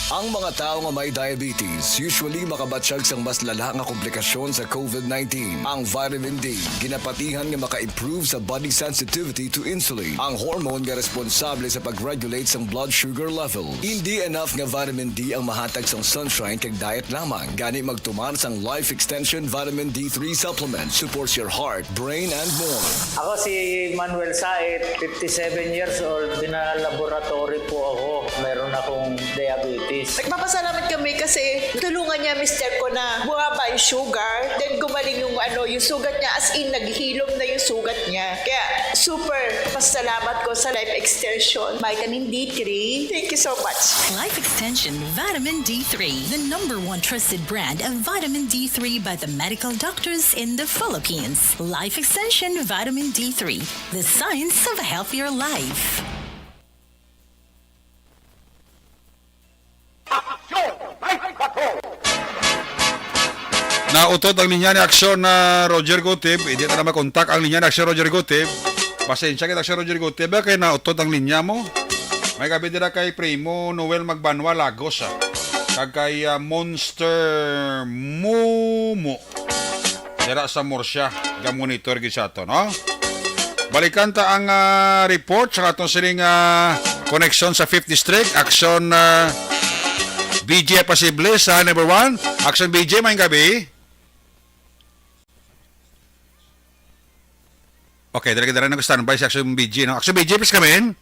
Ang mga tawo nga may diabetes usually makabatyag sang mas lala nga komplikasyon sa covid nineteen. Ang vitamin D ginapatihan nga maka-improve sa body sensitivity to insulin, ang hormone nga responsable sa pag-regulate sang blood sugar level. Hindi enough nga vitamin D ang mahatag sang sunshine kag diet lamang. Gani magtumar sang Life Extension Vitamin D three Supplement supports your heart, brain, and more. Ako si Manuel Saet, fifty-seven years old. Pina-laboratory po ako. Meron akong diabetes. Nagpapasalamat kami kasi tulungan niya mister ko na bumaba yung sugar. Then gumaling yung ano, yung sugat niya. As in, naghilom na yung sugat niya. Kaya super pasalamat ko sa Life Extension Vitamin D three. Thank you so much. Life Extension Vitamin D three, the number one trusted brand of vitamin D three by the medical doctors in the Philippines. Life Extension Vitamin D three, the science of a healthier life. Nautot ang linya ni Aksyon na Roger Gutib. Hindi na makontak ang linya ni Aksyon Roger Gutib. Pasensya kita, Aksyon Roger Gutib, eh, kay nautot ang linya mo. May gabi dira kay Primo Noel Magbanwa Lagos, ah. Kag kay, ah, Monster Mumu. Dira sa Murcia, ga-monitor gid sa ato, no? Balikan ta ang, ah, report sa aton sining, ah, koneksyon sa Fifth District. Aksyon, ah, B J pasible sa number one. Aksyon B J, maayong gabi. Okay, dali, dali, nag-standby si Aksyon B J, no? Aksyon B J, please come in.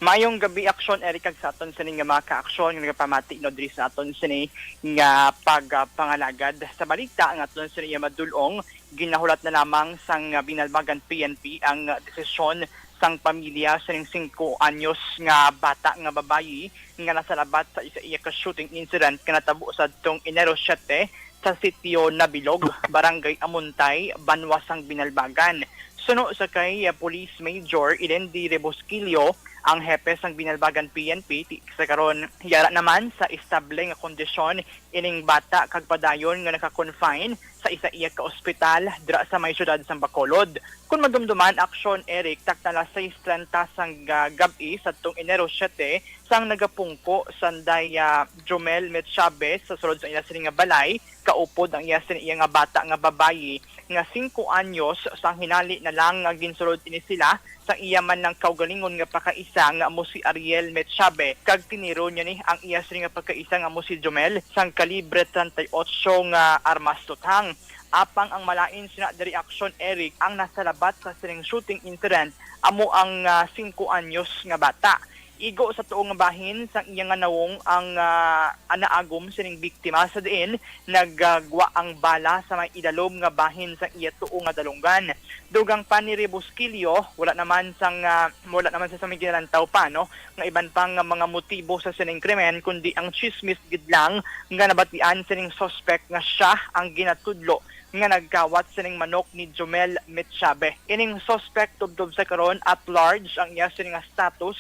Mayong gabi, Aksyon Eric, kag sa aton sini nga mga ka-aksyon nga nagapamati, no, diri sa aton sini nga pag, ah, pangalagad sa balita. Ang aton sini nga madulong, ginahulat na lamang sang, ah, Binalbagan P N P ang, ah, desisyon sang pamilya sining singko anyos nga bata nga babayi nga nasalabat sa isa iya ka shooting incident nga natabo sadtong Enero siyete sa sitio Nabilog, Barangay Amontay, banwa sang Binalbagan. Suno sa kay, ah, Police Major Ilendi Rebosquillo, ang hepe sang Binalbagan P N P, ti-, sa karon, yara naman sa estable nga kondisyon ining bata kag padayon nga naka-confine sa isa iya ka ospital dira sa may siyudad sang Bacolod. Kon madumduman, Aksyon Eric, takna alas sais trenta sang, ah, gab-i sadtong Enero siyete, sang nagapungko sanday, ah, Jomel Metchabe sa sulod sa iya sini nga balay, kaupod ang iya sini iya nga bata nga babayi nga singko anyos. Sang hinali na lang nga ginsulod ini sila sang iya man lang kaugalingon nga pakaisa nga amo si Ariel Metchabe, kag tiniro niya ni ang iya sini nga pakaisa nga amo si Jomel sang kalibre treinta y ocho nga armas tutang. Apang ang malain sina diri, Aksyon Eric, ang nasalabat sa sining shooting incident amo ang, ah, singko anyos nga bata. Igo sa tuo nga bahin sang iya nga nawong ang, ah, naagom sining biktima, sa diin nagagwa ang bala sa may idalom nga bahin sang iya tuo nga dalunggan. Dugang pa ni Rebusquillo, wala naman sang, ah, wala naman sa, sa may ginalantaw pa, no, nga iban pa nga mga motibo sa sining krimen, kundi ang tsismis gid lang nga nabatian sining suspect nga siya ang ginatudlo nga nagkawat sining manok ni Jomel Mitchabe. Ining suspect tubtob sa karon at large ang iya sini nga status.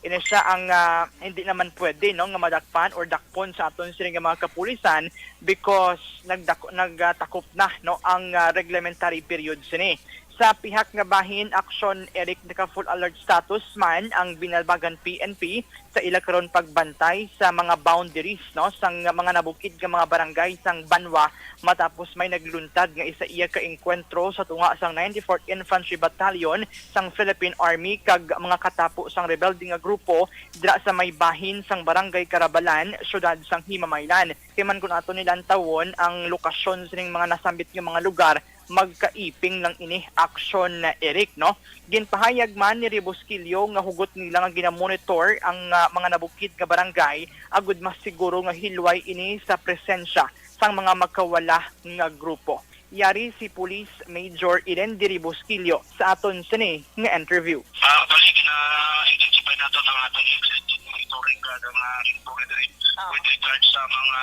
Ini siya ang, ah, hindi naman pwede, no, nga madakpan or dakpon sa aton sini nga mga kapulisan because nagdako-, nagtakop na, no, ang, ah, reglementary period sini. Sa pihak nga bahin, Aksyon Eric, naka full alert status man ang Binalbagan P N P sa ila karon pagbantay sa mga boundaries, no, sang mga nabukid nga mga barangay sang banwa, matapos may nagluntad nga isa iya ka engkwentro sa tunga sang ninety-fourth Infantry Battalion sang Philippine Army kag mga katapo sang rebelde nga grupo dira sa may bahin sang Barangay Carabalan, siyudad sang Himamaylan. Kay man kun ato nilantawon ang lokasyon sining mga nasambit nga mga lugar, magkaiping lang ini, Aksyon Eric, no? Ginpahayag man ni Rebusquillo nga hugot nila nga ginamonitor ang, ah, mga nabukid nga barangay agud mas siguro nga hilway ini sa presensya sang mga makawala nga grupo. Yari si Police Major Ilendi Rebusquillo sa aton sini nga interview. Ah, actually, gina-intensify nato ang aton extensive monitoring kag ang, ah, monitoring diri Ah. with regards sa mga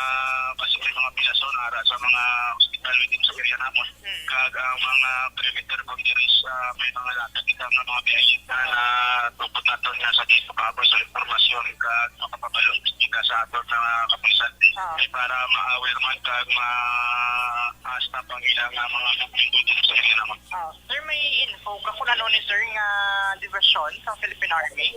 posible mga pilason ara sa mga hospital within sa area namon, Hmm. kag ang mga perimeter boundaries, ah, may mga latag kita nga mga biyahe na natupod nato nga sa di makaabot sa impormasyon kag makapabalo ka sa aton nga kapulisan. Ah. Kay para ma-aware man kag ma-stop ang ilang, ah, mga movement dito sa area naman. Ah, sir, may info ka kung ano ni sir nga division sa Philippine Army?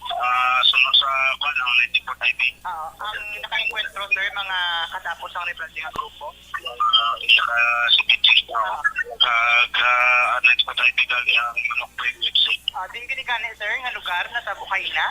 Ah, sunod sa, kuwan, ang ninety-fourth I P. Ah, ang nakaengkwentro, sir, mga katapos ang rebelde nga grupo? Ah, isa ka C P T, ah, kag, ah, ang ninety-fourth I P kag ang manok po yung website. Ah, din gani gani, sir, nga lugar na sa Bukaina?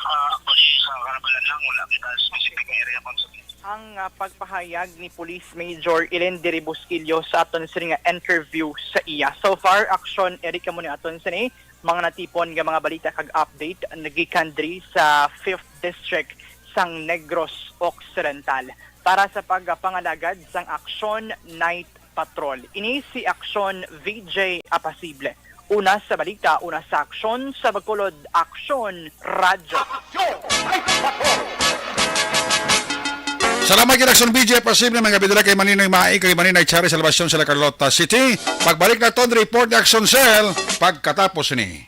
Ah, actually, sa Carabalan lang, wala kita specific nga area kung sa Ang, ah, pagpahayag ni Police Major Elen Diri Busquillo sa aton sini nga interview sa iya. So far, Aksyon Eric, kamo ni aton sini mga natipon nga mga balita kag update nagikan diri sa Fifth District sang Negros Occidental. Para sa pagpangalagad sang Aksyon Night Patrol, ini si Aksyon V J Apasible. Una sa balita, una sa aksyon, sa Bacolod, Aksyon Radyo. Salamat gid, Aksyon V J Apasible, mga bidula kay Maninoy Mai, kay Maninoy Chari, Salvacion, sila Carlota City. Pagbalik naton report ni Aksyon Cell pagkatapos ni.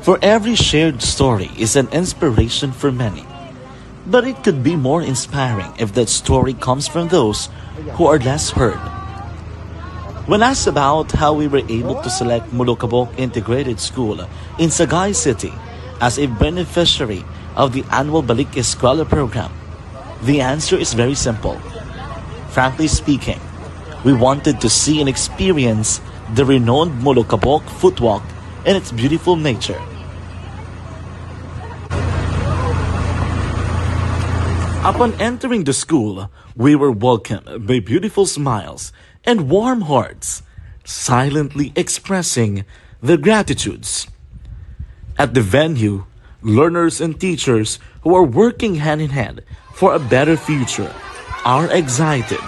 For every shared story is an inspiration for many. But it could be more inspiring if that story comes from those who are less heard. When asked about how we were able to select Molokabok Integrated School in Sagay City as a beneficiary of the annual Balik Eskwela program, the answer is very simple. Frankly speaking, we wanted to see and experience the renowned Molokabok Footwalk and its beautiful nature. Upon entering the school, we were welcomed by beautiful smiles and warm hearts, silently expressing their gratitudes. At the venue, learners and teachers who are working hand in hand for a better future are excited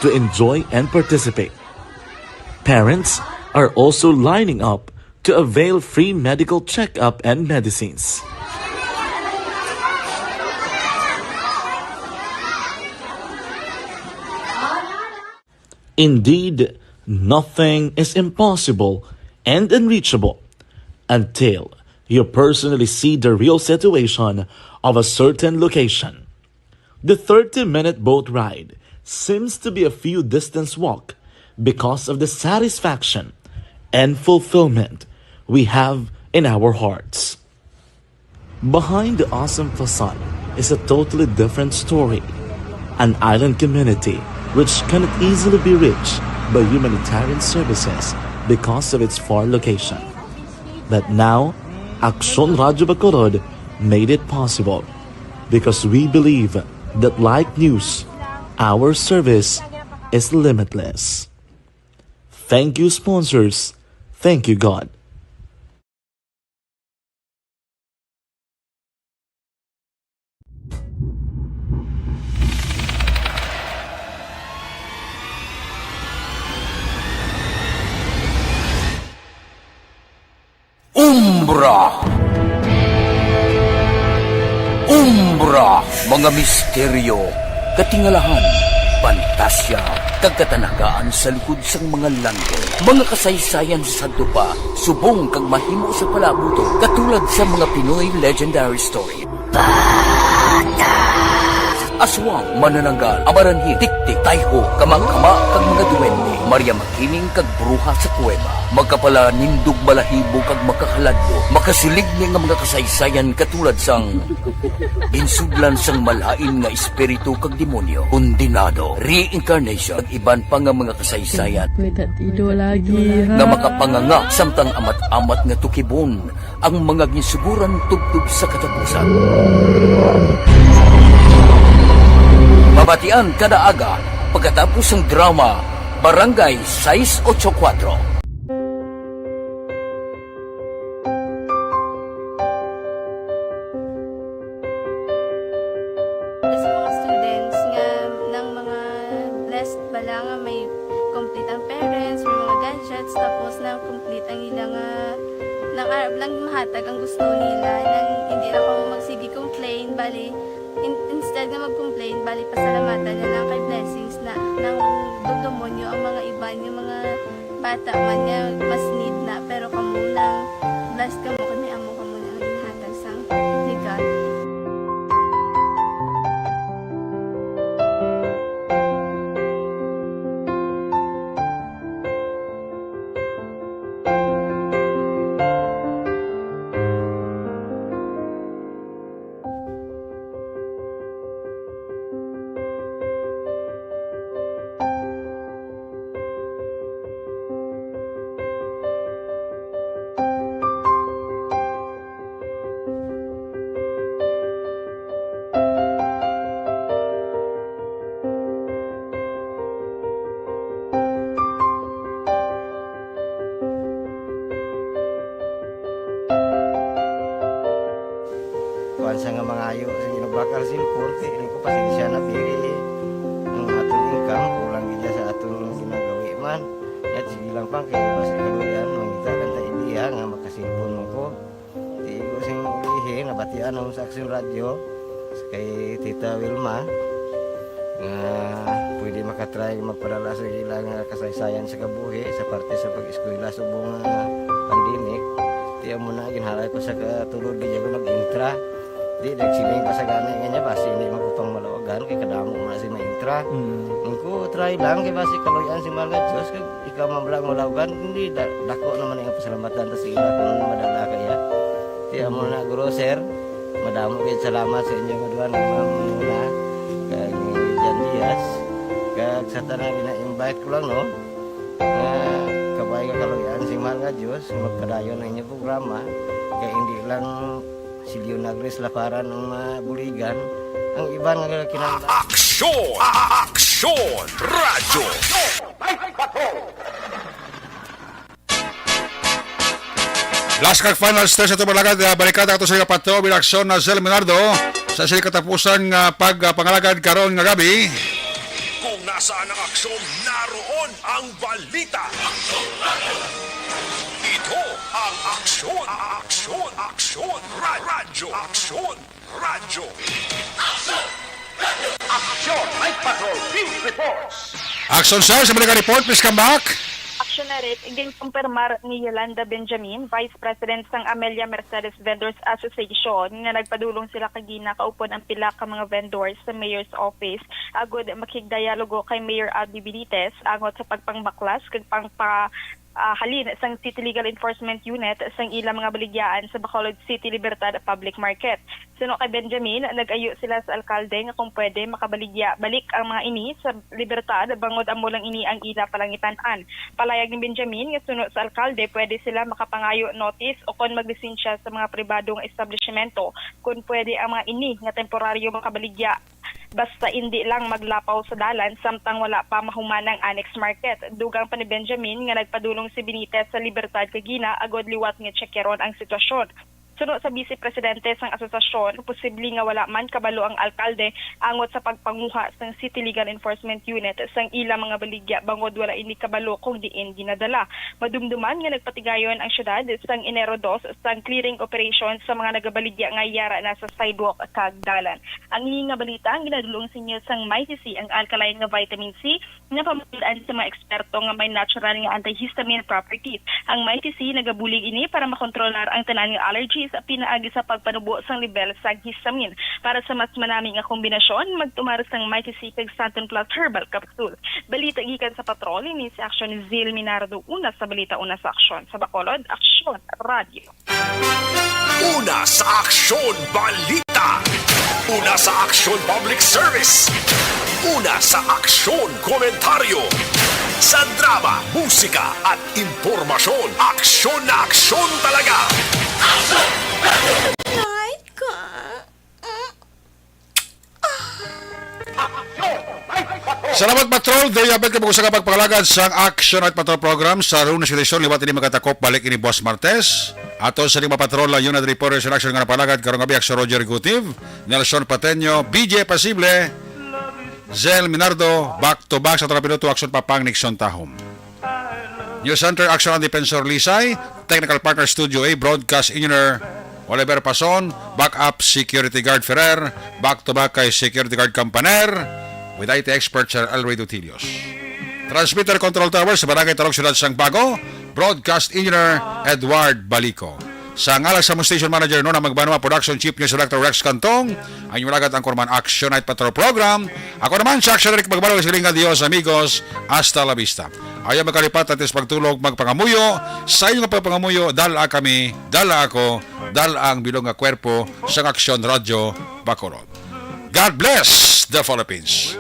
to enjoy and participate. Parents are also lining up to avail free medical checkup and medicines. Indeed, nothing is impossible and unreachable until you personally see the real situation of a certain location. The thirty-minute boat ride seems to be a few distance walk because of the satisfaction and fulfillment we have in our hearts. Behind the awesome facade is a totally different story. An island community which cannot easily be reached by humanitarian services because of its far location. But now, Aksyon Radyo Bacolod made it possible because we believe that, like news, our service is limitless. Thank you, sponsors. Thank you, God. Umbra. Umbra, mga misteryo, katingalahan, pantasya, kag katanagaan sa likod sang mga langit. Mga kasaysayan sa sadto pa, subong kag mahimo sa palaabuton, katulad sa mga Pinoy legendary story. Aswang, manananggal, amaranhil, tiktik, tayho, kamangkama, kag mga duwende, Maria Makiling, kag bruha sa kuweba. Makapalanindog balahibo kag makahaladlo, makasiligni nga mga kasaysayan katulad sang ginsudlan sang malain nga espiritu kag demonyo, kondenado, reincarnation, kag iban pa nga mga kasaysayan May tatido lagi, ha? nga makapanganga samtang amat-amat nga tukibon ang mga ginsuguran tubtob sa katapusan. Mabatian kada aga pagkatapos sang drama Barangay sais ocho kuwatro. Sa mga students nga nang mga blessed bala nga may complete ang parents, may mga gadgets, tapos na complete ang ila nga nang arab lang mahatag ang gusto nila, nang hindi na ko magsige complain, bali in, instead nga mag-complain, bali pasalamatan na lang kay blessings na nang dugdumonyo ang mga iban nga mga bata man nga mas need na, pero kamo nang blessed kamo kay may amo kamo na ang ginhatag sang ni God. Kuan sa nga mangayo sa ginubakal sin korte, ini ko pasensya na diri ang aton income, kulang gid sa aton ginagawi man. Yat sige lang pang kay mas kaluyan, mangita lang ta ideya nga makasilpon man ko. Tigo sing ilihi, nabatian ang sa Aksyon Radyo kay Tita Wilma nga pwede makatry magpadala sa ila nga kasaysayan sa kabuhi sa parte sa pag-eskwela subong nga pandemic. Tiyan mo na, ginhalay ko sa katulod gid ako nag-intra. Di, nagsiling pa sa gani nga niya, basi hindi man ko pang malawagan, kay kadamo man si maintra. Mm. Ang ko, try lang, kay basi kaluyan si mahal nga Diyos, kag ikaw man lang malawagan, hindi, da, dako naman ang pasalamatan ta sa ila kung madala kaya. Tiyan mo na, guro, sir, madamo gid salamat sa inyo nga duha nga mga muna, kag ni Jan Diaz, kag sa tanan gina-invite ko lang, no? Nga kabay nga kaluyan sing mahal nga Dios, magpadayon ang inyong programa, kay hindi lang si Leonagris Laparan ang mabuligan, ang iban nga kinahanglan. Aksyon! Aksyon! Radyo! Last kag final stretch ato, mga lagad, ah, balikan ato sa iyang pato, bilang aksyon na Zel Minardo, sa sila katapusan nga pag, ah, pangalagad karon nga gabi. Kung nasaan ang aksyon, naroon ang balita. Ito ang Aksyon, Aksyon, Aksyon, Ra- Radyo Aksyon, Radyo. Aksyon! Aksyon! Night Patrol Field Reports. Aksyon, sir. Sa balik report, please come back. Aksyon na rin, ginkumpirmar ni Yolanda Benjamin, Vice President sang Amelia Mercedes Vendors Association, nga nagpadulong sila kagina kaupod ang pila ka mga vendors sa mayor's office agud makigdialogo kay Mayor Albee Benitez angot sa pagpangbaklas kag pangpa ah, halin sang City Legal Enforcement Unit sang ilang mga baligyaan sa Bacolod City Libertad Public Market. Suno kay Benjamin, nag-ayo sila sa alkalde nga kung pwede makabaligya balik ang mga ini sa Libertad bangod amo lang ini ang ila palangitan-an. Palayag ni Benjamin nga suno sa alkalde, pwede sila makapangayo notice o kon maglisensya sa mga pribado nga establishmento, kon pwede ang mga ini nga temporaryo makabaligya. Basta indi lang maglapaw sa dalan samtang wala pa mahuman ang Annex Market. Dugang pa ni Benjamin nga nagpadulong si Benitez sa Libertad kagina agod liwat nga tsyekeron ang sitwasyon. Suno sa Vice Presidente sang asosasyon, posible nga wala man kabalo ang alkalde angot sa pagpanguha sang City Legal Enforcement Unit sang ila mga baligya bangod wala ini kabalo kung diin ginadala. Madumduman nga nagpatigayon ang syudad sang Enero dos sang clearing operation sa mga nagabaligya nga yara na sa sidewalk kag dalan. Ang ini nga balita ang ginadulong sa inyo sang Mighty C, ang alkaline nga vitamin C nga pamatudan sa mga eksperto nga may natural nga antihistamine properties. Ang Mighty C nagabulig ini para makontrolar ang tanan nga allergies pinaagi sa pagpanubo sang lebel sang histamine. Para sa mas manami nga kombinasyon, magtumar sang Mighty C kag Santon Plus Herbal Capsule. Balita gikan sa Patrol, ini si Aksyon Zil Minardo, una sa balita, una sa aksyon. Sa Bacolod, Aksyon Radio. Una sa aksyon balita. Una sa aksyon public service. Una sa aksyon komentaryo. Sa drama, musika at impormasyon, aksyon na aksyon talaga. Kahit ka. Salamat, Patrol. There you have it, kapag usa ka pagpangalagad sang Action Night Patrol Program sa Lunes edisyon. Liwat ini makatakop balik ini buwas Martes. Ato sa lima Patrol, la Unit Reporters in Action nga napalagad karong gabi, Action Roger Gutiv, Nelson Pateño, B J Pasible, Zel Minardo, back to back sa Tarapiluto, Action Papang, Nixon Tahom. News Center, Action and Defensor Lisay, Technical Partner Studio A, Broadcast Engineer Oliver Pason, Backup Security Guard Ferrer, back to back kay Security Guard Campaner, with I T expert Sir Elroy Dutilios. Transmitter Control Tower sa Barangay Tarog, Siyudad sang Bago, Broadcast Engineer Edward Balico. Sa ngalan sa among Station Manager Nona Magbanwa, Production Chief News Director Rex Cantong, ang inyong lagat ang Kurman Action Night Patrol Program. Ako naman si Action Rick Magbanwa, siling nga Dios, amigos, hasta la vista. Ayaw magkalipat at sa pagtulog, magpangamuyo. Sa inyong pagpangamuyo, dala kami, dala ako, dala ang bilog nga kwerpo sa Action Radio Bacolod. God bless the Philippines.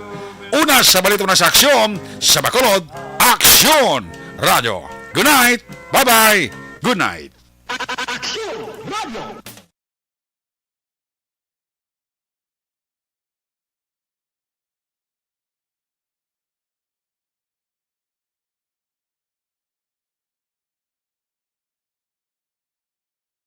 Una sa balita, una sa aksyon, sa Bacolod, Aksyon Radio. Good night. Bye-bye. Good night.